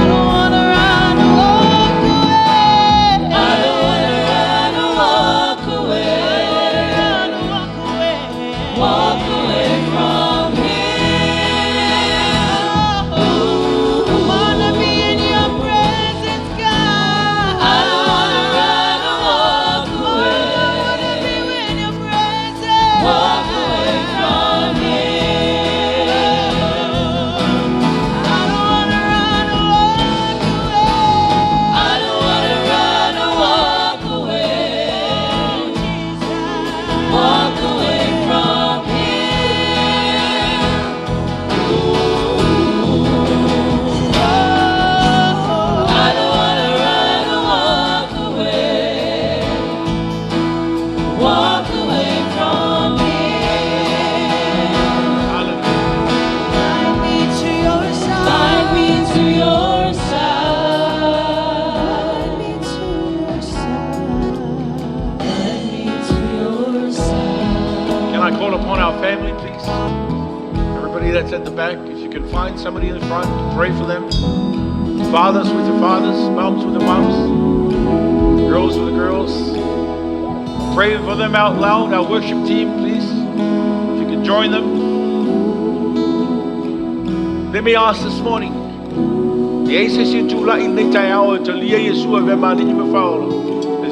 don't wanna run or walk away. I don't wanna run or walk away. Walk away from here. I wanna be in your presence, God. I don't wanna run or walk away. I wanna be in your presence. Walk away from here. I don't wanna run or walk away. I don't wanna run or walk away. Walk away from here. I don't wanna run or walk away. Walk away from here. Hallelujah. Guide me to your side. Guide me to your side. Guide me to your side. Guide me to your side. Can I call upon our family, please? Everybody that's at the back, if you can find somebody in the front, pray for them. Fathers with the fathers, moms with the moms, girls with the girls. Pray for them out loud. Our worship team, please, if you can join them. Let me ask this morning. Is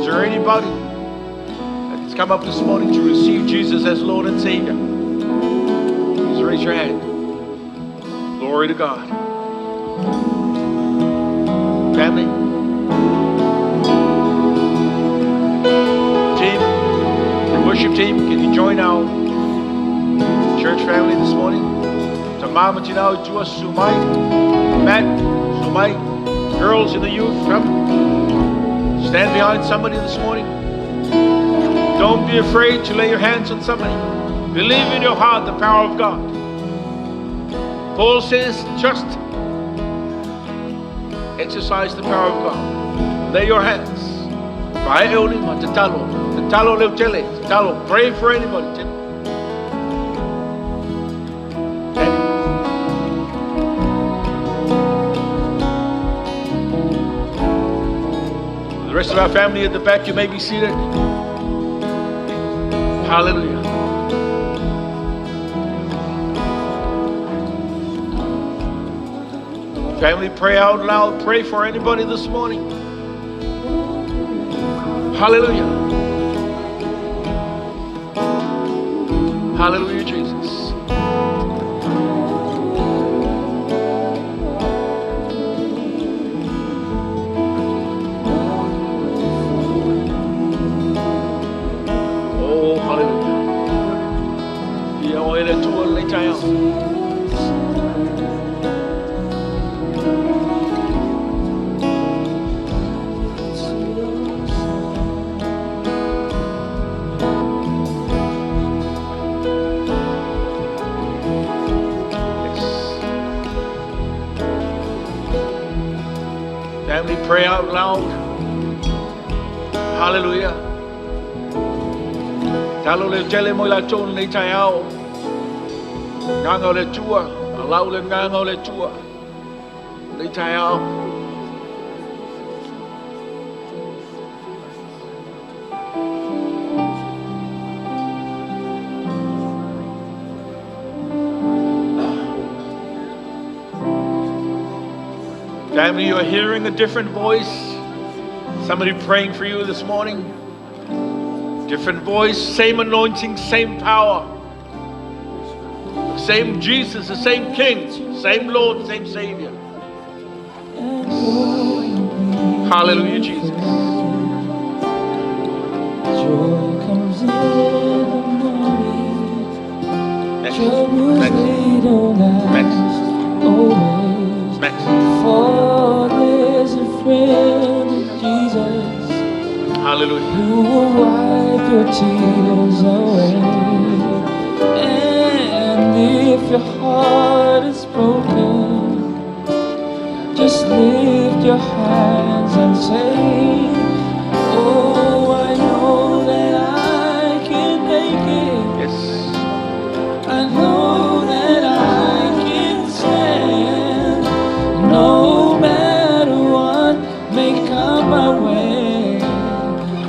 there anybody that's come up this morning to receive Jesus as Lord and Savior? Please raise your hand. Glory to God. Family, team, the worship team, can you join our church family this morning? Tamama Tinau Tua Sumai, Matt, Sumai, girls in the youth, come. Stand behind somebody this morning. Don't be afraid to lay your hands on somebody. Believe in your heart the power of God. Paul says, just exercise the power of God. Lay your hands. Tatalo. Tatalo leutele. Tatalo. Pray for anybody. Tim. Danny. The rest of our family at the back, you may be seated. Hallelujah. Family, pray out loud. Pray for anybody this morning. Hallelujah. Hallelujah, Jesus. Oh, hallelujah. Ia o ele tua le taeao. Yes. Family, pray out loud. Hallelujah. Talo le tele mo la tonu nei taeao. Nganga o le tua, alau le nganga o le tua. Nei taeao. Family, you're hearing a different voice. Somebody praying for you this morning. Different voice, same anointing, same power. Same Jesus, the same King, same Lord, same Savior. Hallelujah, Jesus. Joy comes in the morning. Next. Troubles Next. they don't Max. last always. Max. For there's a friend in Jesus Hallelujah. who will wipe your tears away. And if your heart is broken, just lift your hands and say, Oh, I know that I can make it. Yes. I know that I can stand. No matter what may come my way,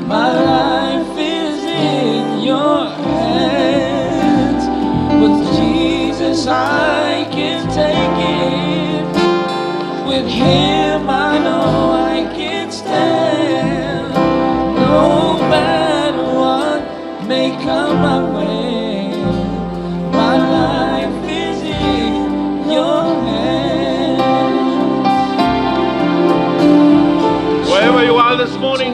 my life is in your hands. With Jesus, I can take it. With Him, I know I can stand. No matter what may come my way, my life is in your hands. Wherever you are this morning,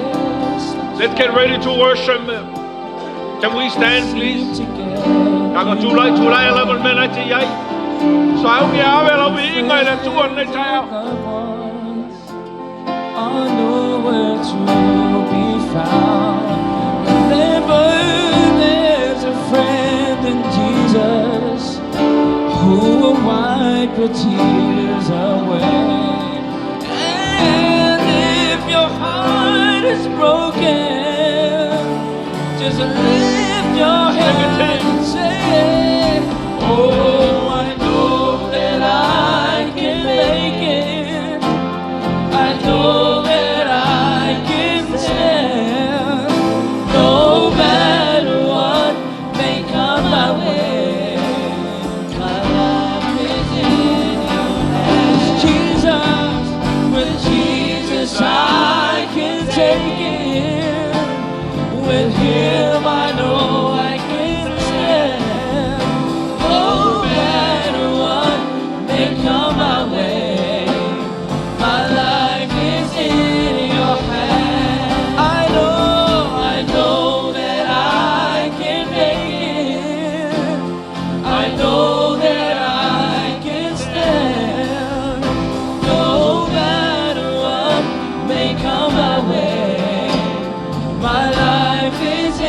let's get ready to worship. Can we stand, please? 大家出來出來，來我們來一齊。上嘅阿老應該來做人來猜啊。 Are nowhere to be found. Remember, there's a friend in Jesus who will wipe your tears away. And if your heart is broken, just lift your hand and say, Oh, I know that I can make it. I know that I can stand. No matter what may come my way, my life is in your hands. Jesus, with Jesus I can take it. With Him I know I can stand. No matter what may come my way, my life is in your hands. I know that I can make it. I know that I can stand. No matter what may come my way, my life is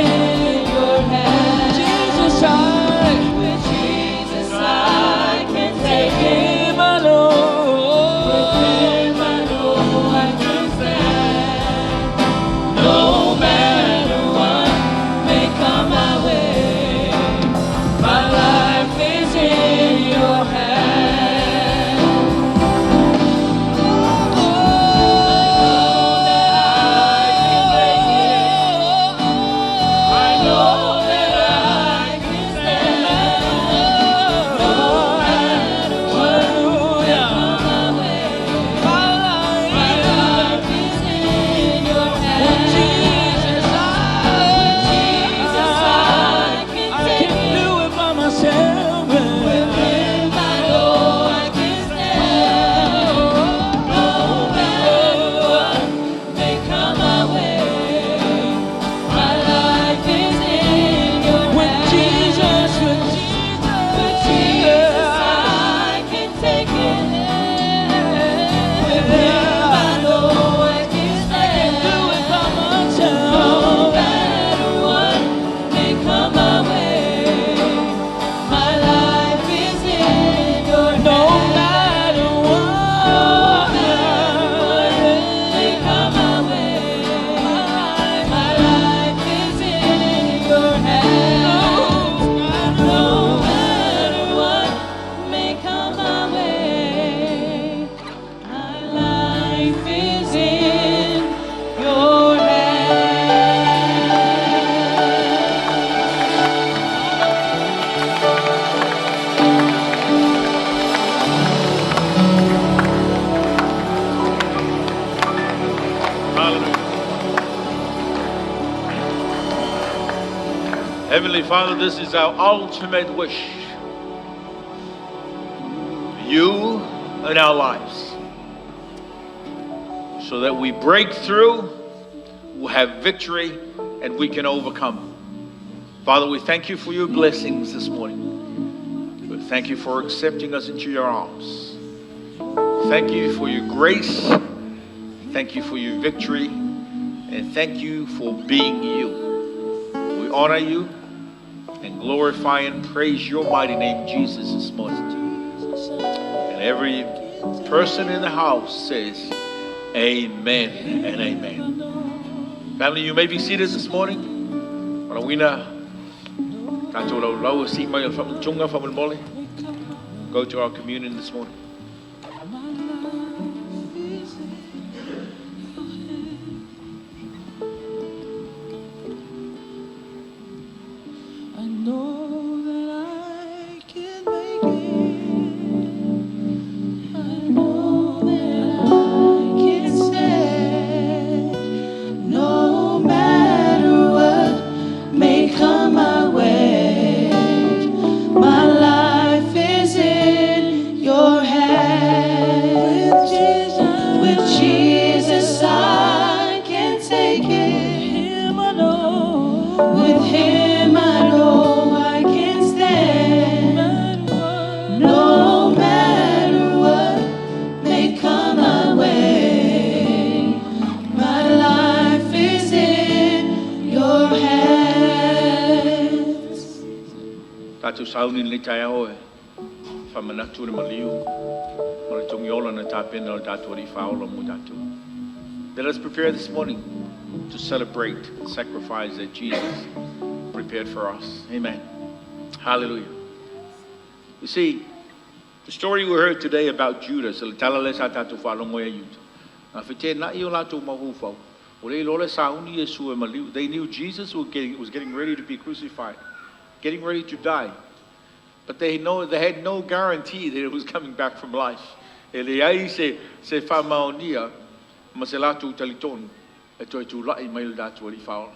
Hallelujah. Heavenly Father, this is our ultimate wish. You in our lives. So that we break through, we have victory, and we can overcome. Father, we thank you for your blessings this morning. We thank you for accepting us into your arms. Thank you for your grace. Thank you for your victory. And thank you for being you. We honor you and glorify and praise your mighty name, Jesus, this morning. And every person in the house says, Amen and amen. Family, you may be seated this morning. Malawina, tatou laulau e sii mai o le faamutuga faamolemole. Go to our communion this morning. My life is in your hands. I know that I can make it. I know that I can stand. No matter what may come my way, my life is in your hands. With Jesus, I can take it. Him I know. With Him, I know I can stand. No No matter what may come my way, my life is in your hands. Tatou sauni i lenei taeao e faamanatu i le maliu ma le togiola na tapena e lo tatou Alii Faaola mo tatou. Let us prepare this morning to celebrate the sacrifice that Jesus prepared for us. Amen. Hallelujah. You see, the story we heard today about Judas, le tala lea sa tatou faalogo ia Iuta. Na feteenai o latou mafaufau. Ua le iloa le sauni Iesu e maliu. They knew Jesus was getting ready to be crucified, getting ready to die. But they had no guarantee that it was coming back from life. E leai se faamaonia ma se latou talitonu e toe tula'i mai le tatou Alii Faaola.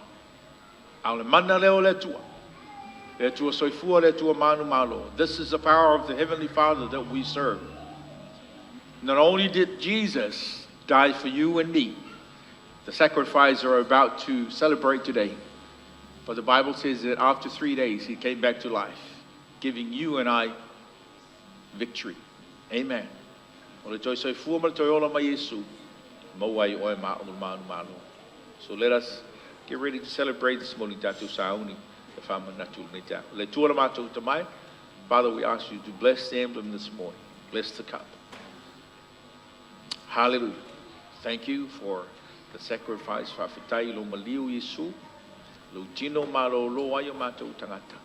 A o le mana lea o le Atua. Le Atua soifua le Atua manumalo. This is the power of the Heavenly Father that we serve. Not only did Jesus die for you and me, the sacrifice we're about to celebrate today, but the Bible says that after 3 days he came back to life, giving you and I victory. Amen. O le toe soifua ma le toe ola mai Iesu, maua ai oe ma o manumalo. So let us get ready to celebrate this morning tatou sauni e faamanatu lenei taeao. Le Atua le matou Tamai. Father, we ask you to bless the emblem this morning. Bless the cup. Hallelujah. Thank you for the sacrifice. Faafetai i lo maliu Iesu. Lou tino malōlō ai o matou tagata.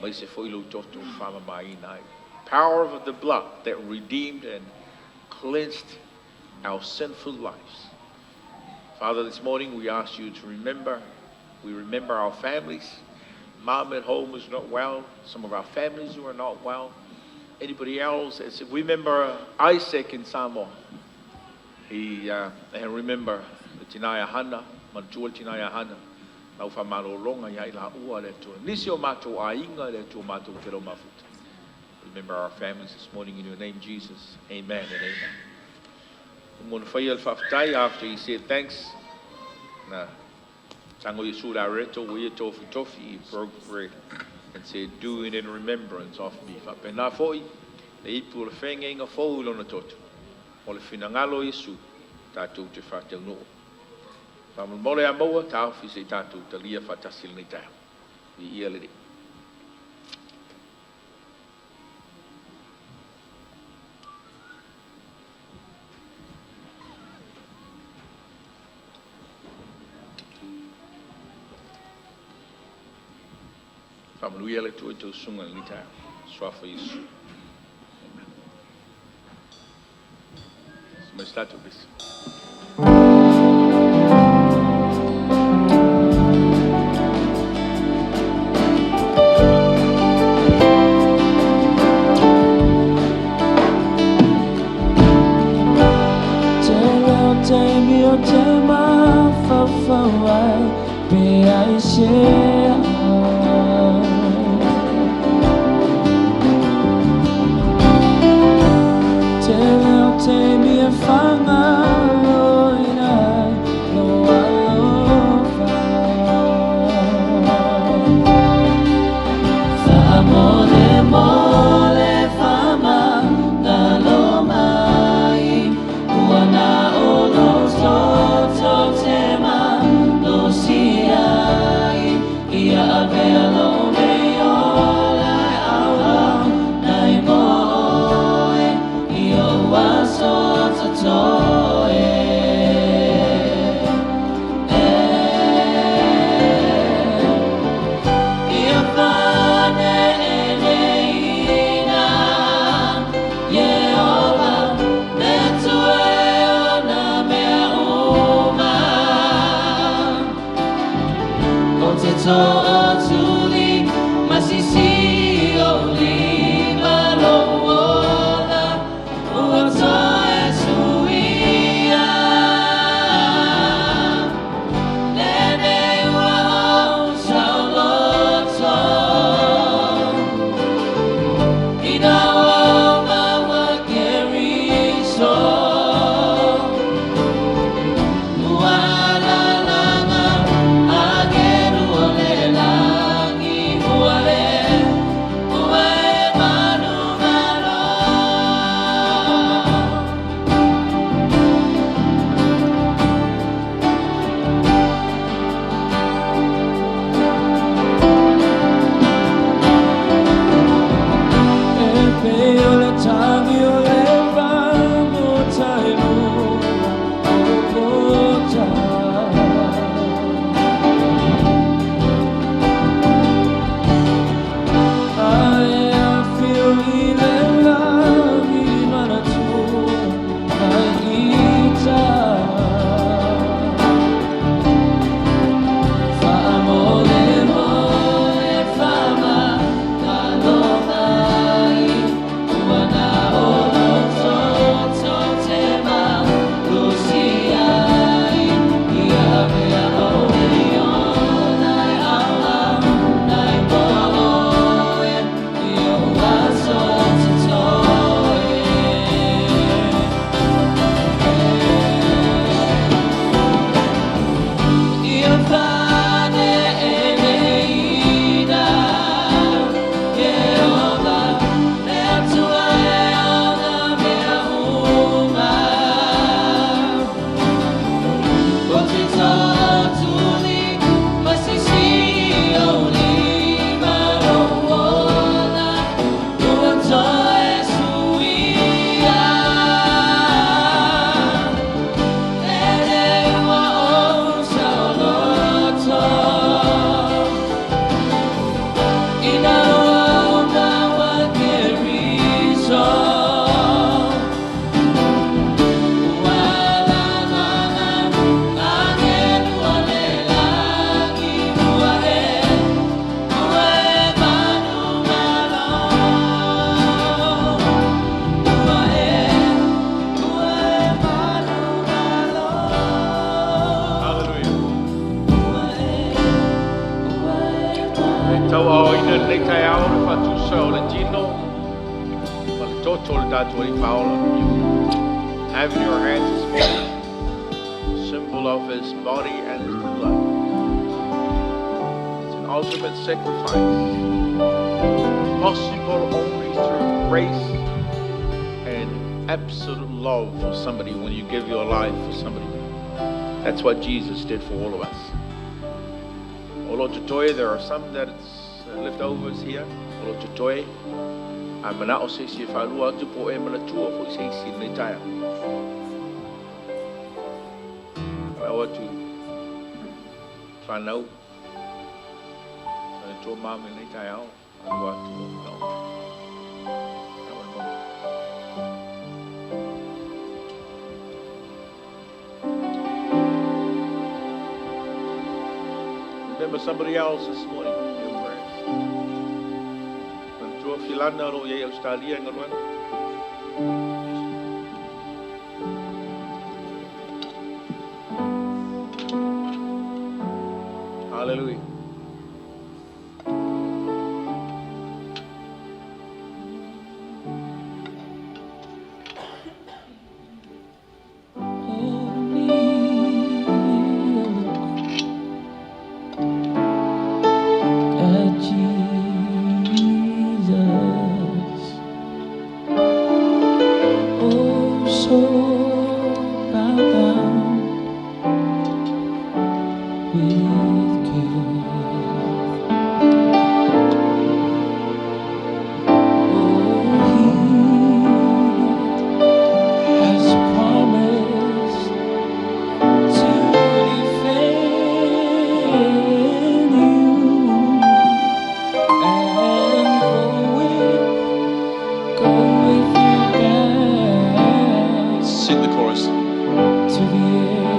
Mai se foi lou toto faamamaina ai. Power of the blood that redeemed and cleansed our sinful lives. Father, this morning we ask you to remember, we remember our families. Mom at home is not well. Some of our families who are not well. Anybody else? As we remember Isaac in Samoa. And remember the Tinaya Hana, Mantua Tinaya Hana. Lau whamalolonga ia i la ua le Atua. Nisi o matou aiga le Atua matou te rau mafuta. Remember our families this morning in your name, Jesus. Amen and amen. Mo na whai al whaftai after he said thanks. Na tago Iesu le areto ua ia tofitofi, he broke bread and said, "Do it in remembrance of me." Faapena foi, le ipu o le feagaiga fou i lona toto. O le finagalo o Iesu, tatou te faataunuu. Faamolemole a maua, taofi se i tatou talia faatasi lenei taeao. Viia le Alii. Faamanuia le Atua i tou susuga i lenei taeao. Suafa Iesu. Amen. Mai se tatou pisi. Te leo te mio te mai. Leai se. Te leo te mi e whangaloina lo alofa. Whaamole mole whama ngalo mai Ua na o lo toto te ma lo si ai Ia avea lo me o lai aula nai mo oe I o aso tatoe E Ia whane e leina, Yehova, le tue o nā mea uma. O te toa tuli, masisi o lima lo ola, ua toe suia. Lene ua o sauloto, Ina o maua keriso. Ua lalanga agelu o le langi, Ua e, ua e manu malo. E pe o le tangi o le whango tai mua o kota. Ae a whio i le langi manatua mai ita. Whaamole mole whama ngalo mai Ua nā o lo toto te ma lo si ai Ia mea o e o nai aula nai mo oe I o aso tatoe. Ia whane e leina, Yehova, le atua e ona mea uma. O te toa tuli, masisi o lima ro ola, ua toe suia. Lele ua o sauloto, Ina ua o maua keriso. Ua lalanga agelu o le langi, Ua e, ua e manu malo. Ua e, ua e manu malo. Hallelujah. Ua e, ua e E tau ao ina nei tai ao le whatusa o le tino, ma le toto le tātua i paola. You have in your hands this morning, symbol of his body and his blood. It's an ultimate sacrifice, possible only through grace and absolute love for somebody when you give your life for somebody. That's what Jesus did for all of us. Olo totoe, there are some that it's leftovers here. Olo totoe, a mana o se si whalua atu po e mana tua fo se isi nei taia. Rau atu whanau, ana tō mami nei tai ao, alua atu o manao. Rau atu mami. Remember somebody else this morning in your prayers. Mana tua filana ro iei Australia ngaruana. Hallelujah. At Jesus. Oh, so bow down with care. Oh, he has promised to defend you and go with you down Sing the chorus. to the end.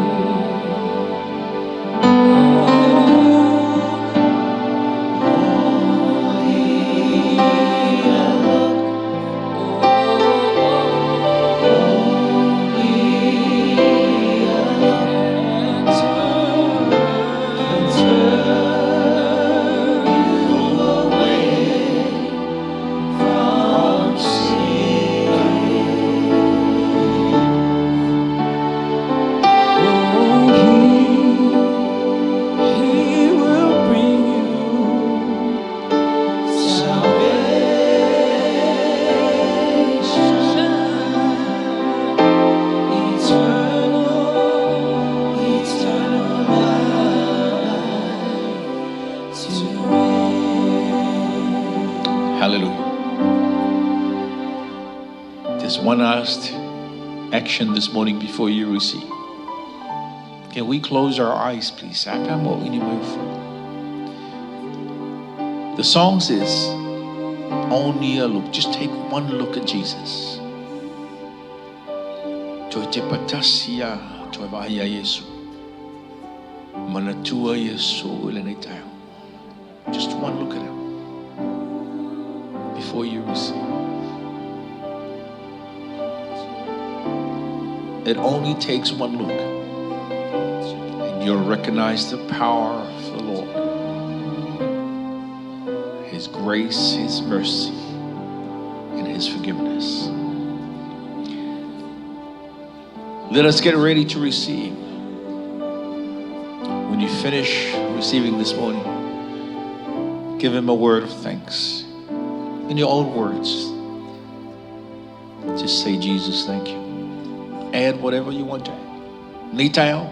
He will bring you salvation, eternal, eternal life to reign. Hallelujah. There's one last action this morning before you receive. Can we close our eyes, please? The song says, only a look. Just take one look at Jesus. Toe te patasia, toe vaia Yesu. Manatua Yesu i lenei taeao. Just one look at him before you receive. It only takes one look, and you'll recognize the power of the Lord, His grace, His mercy, and His forgiveness. Let us get ready to receive. When you finish receiving this morning, give Him a word of thanks. In your own words, just say, Jesus, thank you. Add whatever you want to add. Nei taeao,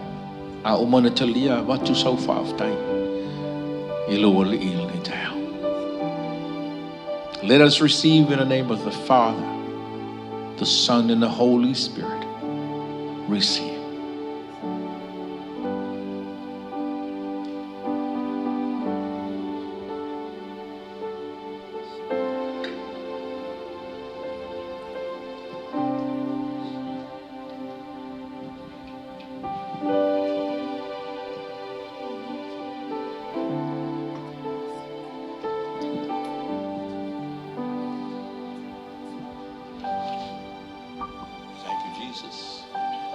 a o mana talia, watu sau whaaftai. I lo ali i lenei taeao. Let us receive in the name of the Father, the Son, and the Holy Spirit. Receive. Thank you, Jesus.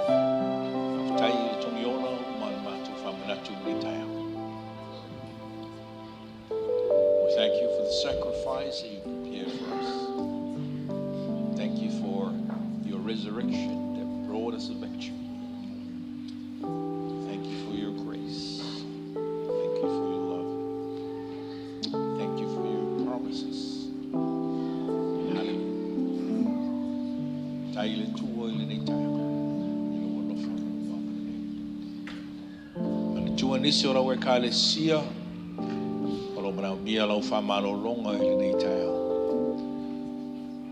Whaftai i le tongi ona o mana mātou whamanatu i taeao. We thank you for the sacrifice that you prepared for us. Thank you for your resurrection that brought us a victory. Thank you for your grace. Thank you for your love. Thank you for your promises. Hallelujah. Tai le tua i lenei taeao. I lo alofa o le wāmanei. Manatua nisi o lau e kalesia, o lo manaomia lau whamalolonga i lenei taeao.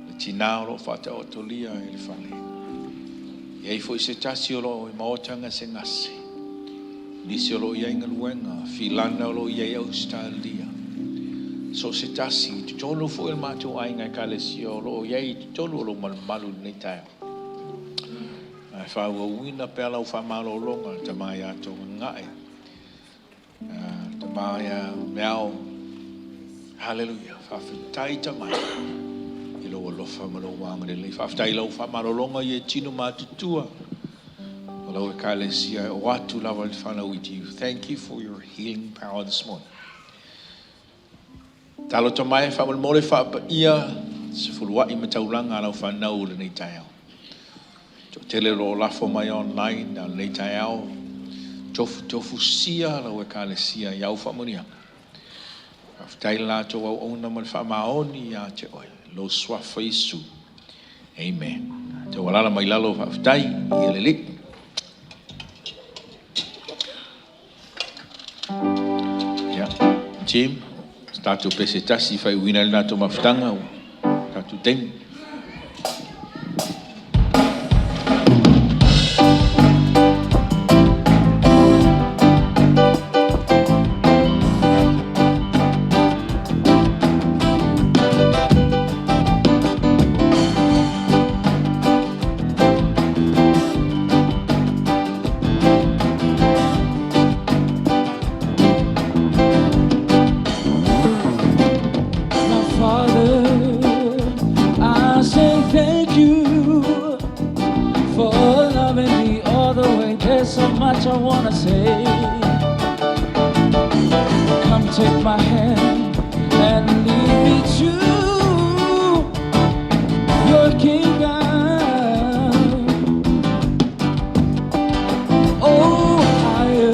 Le tina o lo whataotolia i le fale. Iai foi se tasi o lo i maotanga se ngase. Nisi o lo iai ngaluenga, filana o lo iai Australia. So se tasi, te tonu foi le mātou ainga e kalesia o lo iai te tonu o lo malumalu i lenei taeao. Ai whāua pea lau whamalolonga, te mai a tō ngai. Te mai a meao. Hallelujah. Whawhitai ta mai. I lo alofa ma lo wanga le lei. Whawhitai lau whamalolonga i e tino mātutua. O lau ekalesia e o atu lava le whanau i you. Thank you for your healing power this morning. Talo ta mai wha mole wha pa ia se fuluai ma taulanga lau whanau le nei taeao. To tele lo lafo mai online na lenei taeao. Tofu tofu sia lau ekalesia i au whaamunianga. Faafetai le latou auauna ma le faamaoni ia te oe. Lo suafa Iesu. Amen. Te walala mai lalo faafetai i le li. Yeah. Jim, tatou pese tasi fai uina le nato mafutanga. Tatou taimi. My Father, I say thank you for loving me all the way. There's so much I wanna say. Come take my hand and lead me to your kingdom. Oh, higher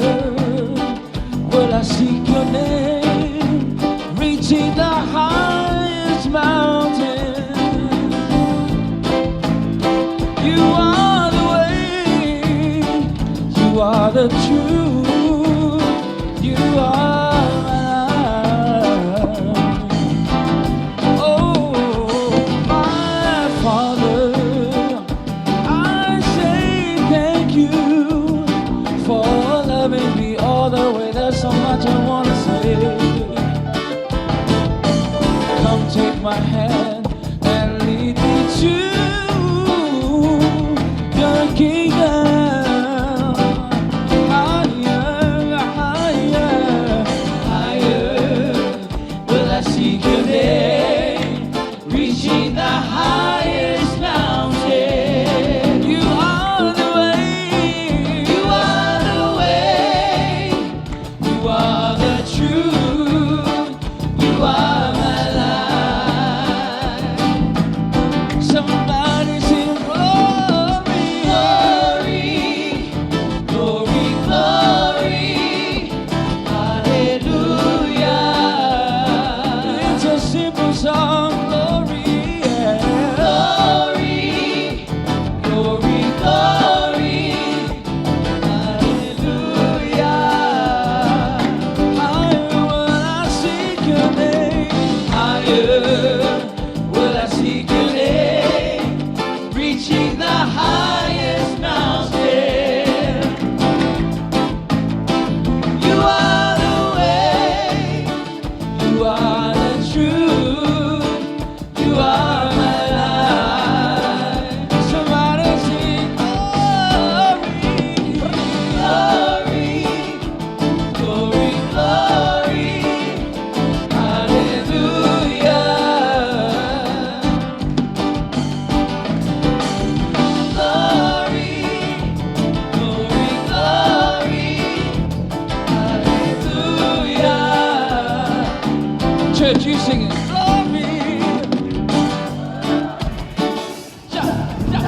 will I seek your name, reaching the highest mountain. You are the way, you are the truth, you are my life. Oh, my Father, I say thank you for loving me all the way. There's so much I wanna say. Come take my hand and lead me to your kingdom. Higher, higher, higher. Will I seek your name, reaching the highest mountain. You are the way, you are the way, you are the truth, you are my life. Somebody sing glory, glory, glory, glory, hallelujah. It's a simple song, glory, yeah. Glory, glory, glory, hallelujah. Higher will I seek your name, higher will I seek your name, reaching the highest mountain. You are the way, you are the truth, you are my life. Somebody sing glory, glory, glory, glory, hallelujah. Glory, glory, glory, hallelujah. Church, you sing it. Glory. Ja, ja.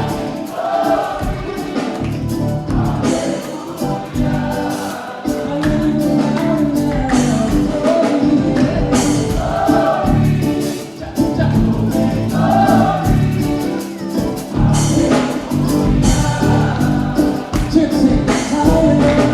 Church, sing. Hallelujah.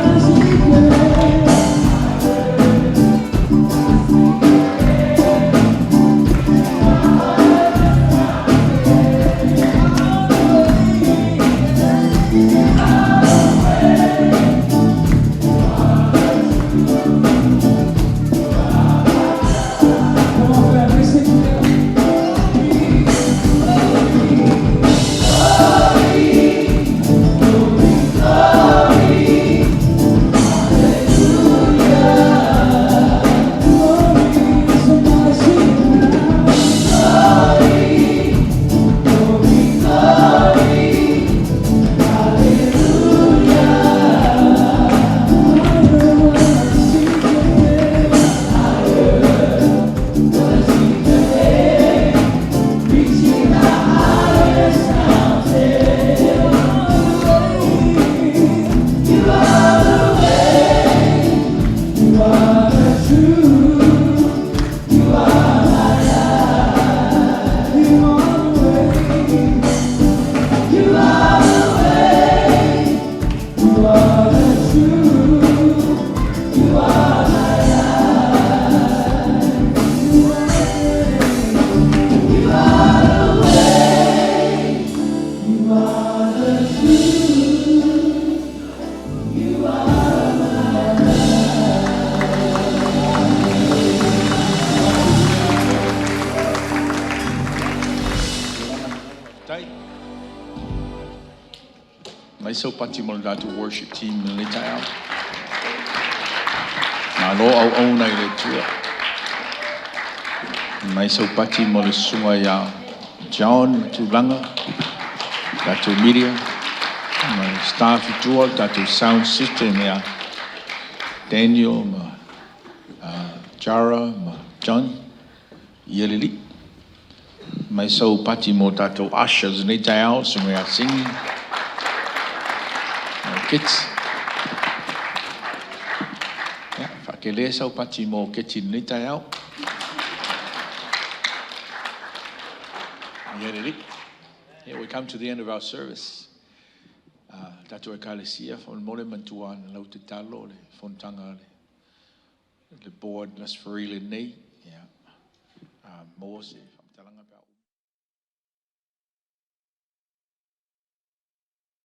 Mai saupati mo le tatou worship team i lenei taeao. Malo auauna i le Atua. Mai saupati mo le susuga ia John Tulaga, tatou media, ma le staff i tua, le tatou sound system ia Daniel ma Jara ma John, ia le Alii. Mai saupati mo tatou ushers lenei taeao, susuga ia Singi, ma Keti. Ia, faatele saupati mo Keti lenei taeao. Ia le Alii. Yeah, we come to the end of our service. Tatou ekalesia, faamolemole manatua na lau tatalo le fonotaga le board le Aso Faraile nei. Yeah. Maua se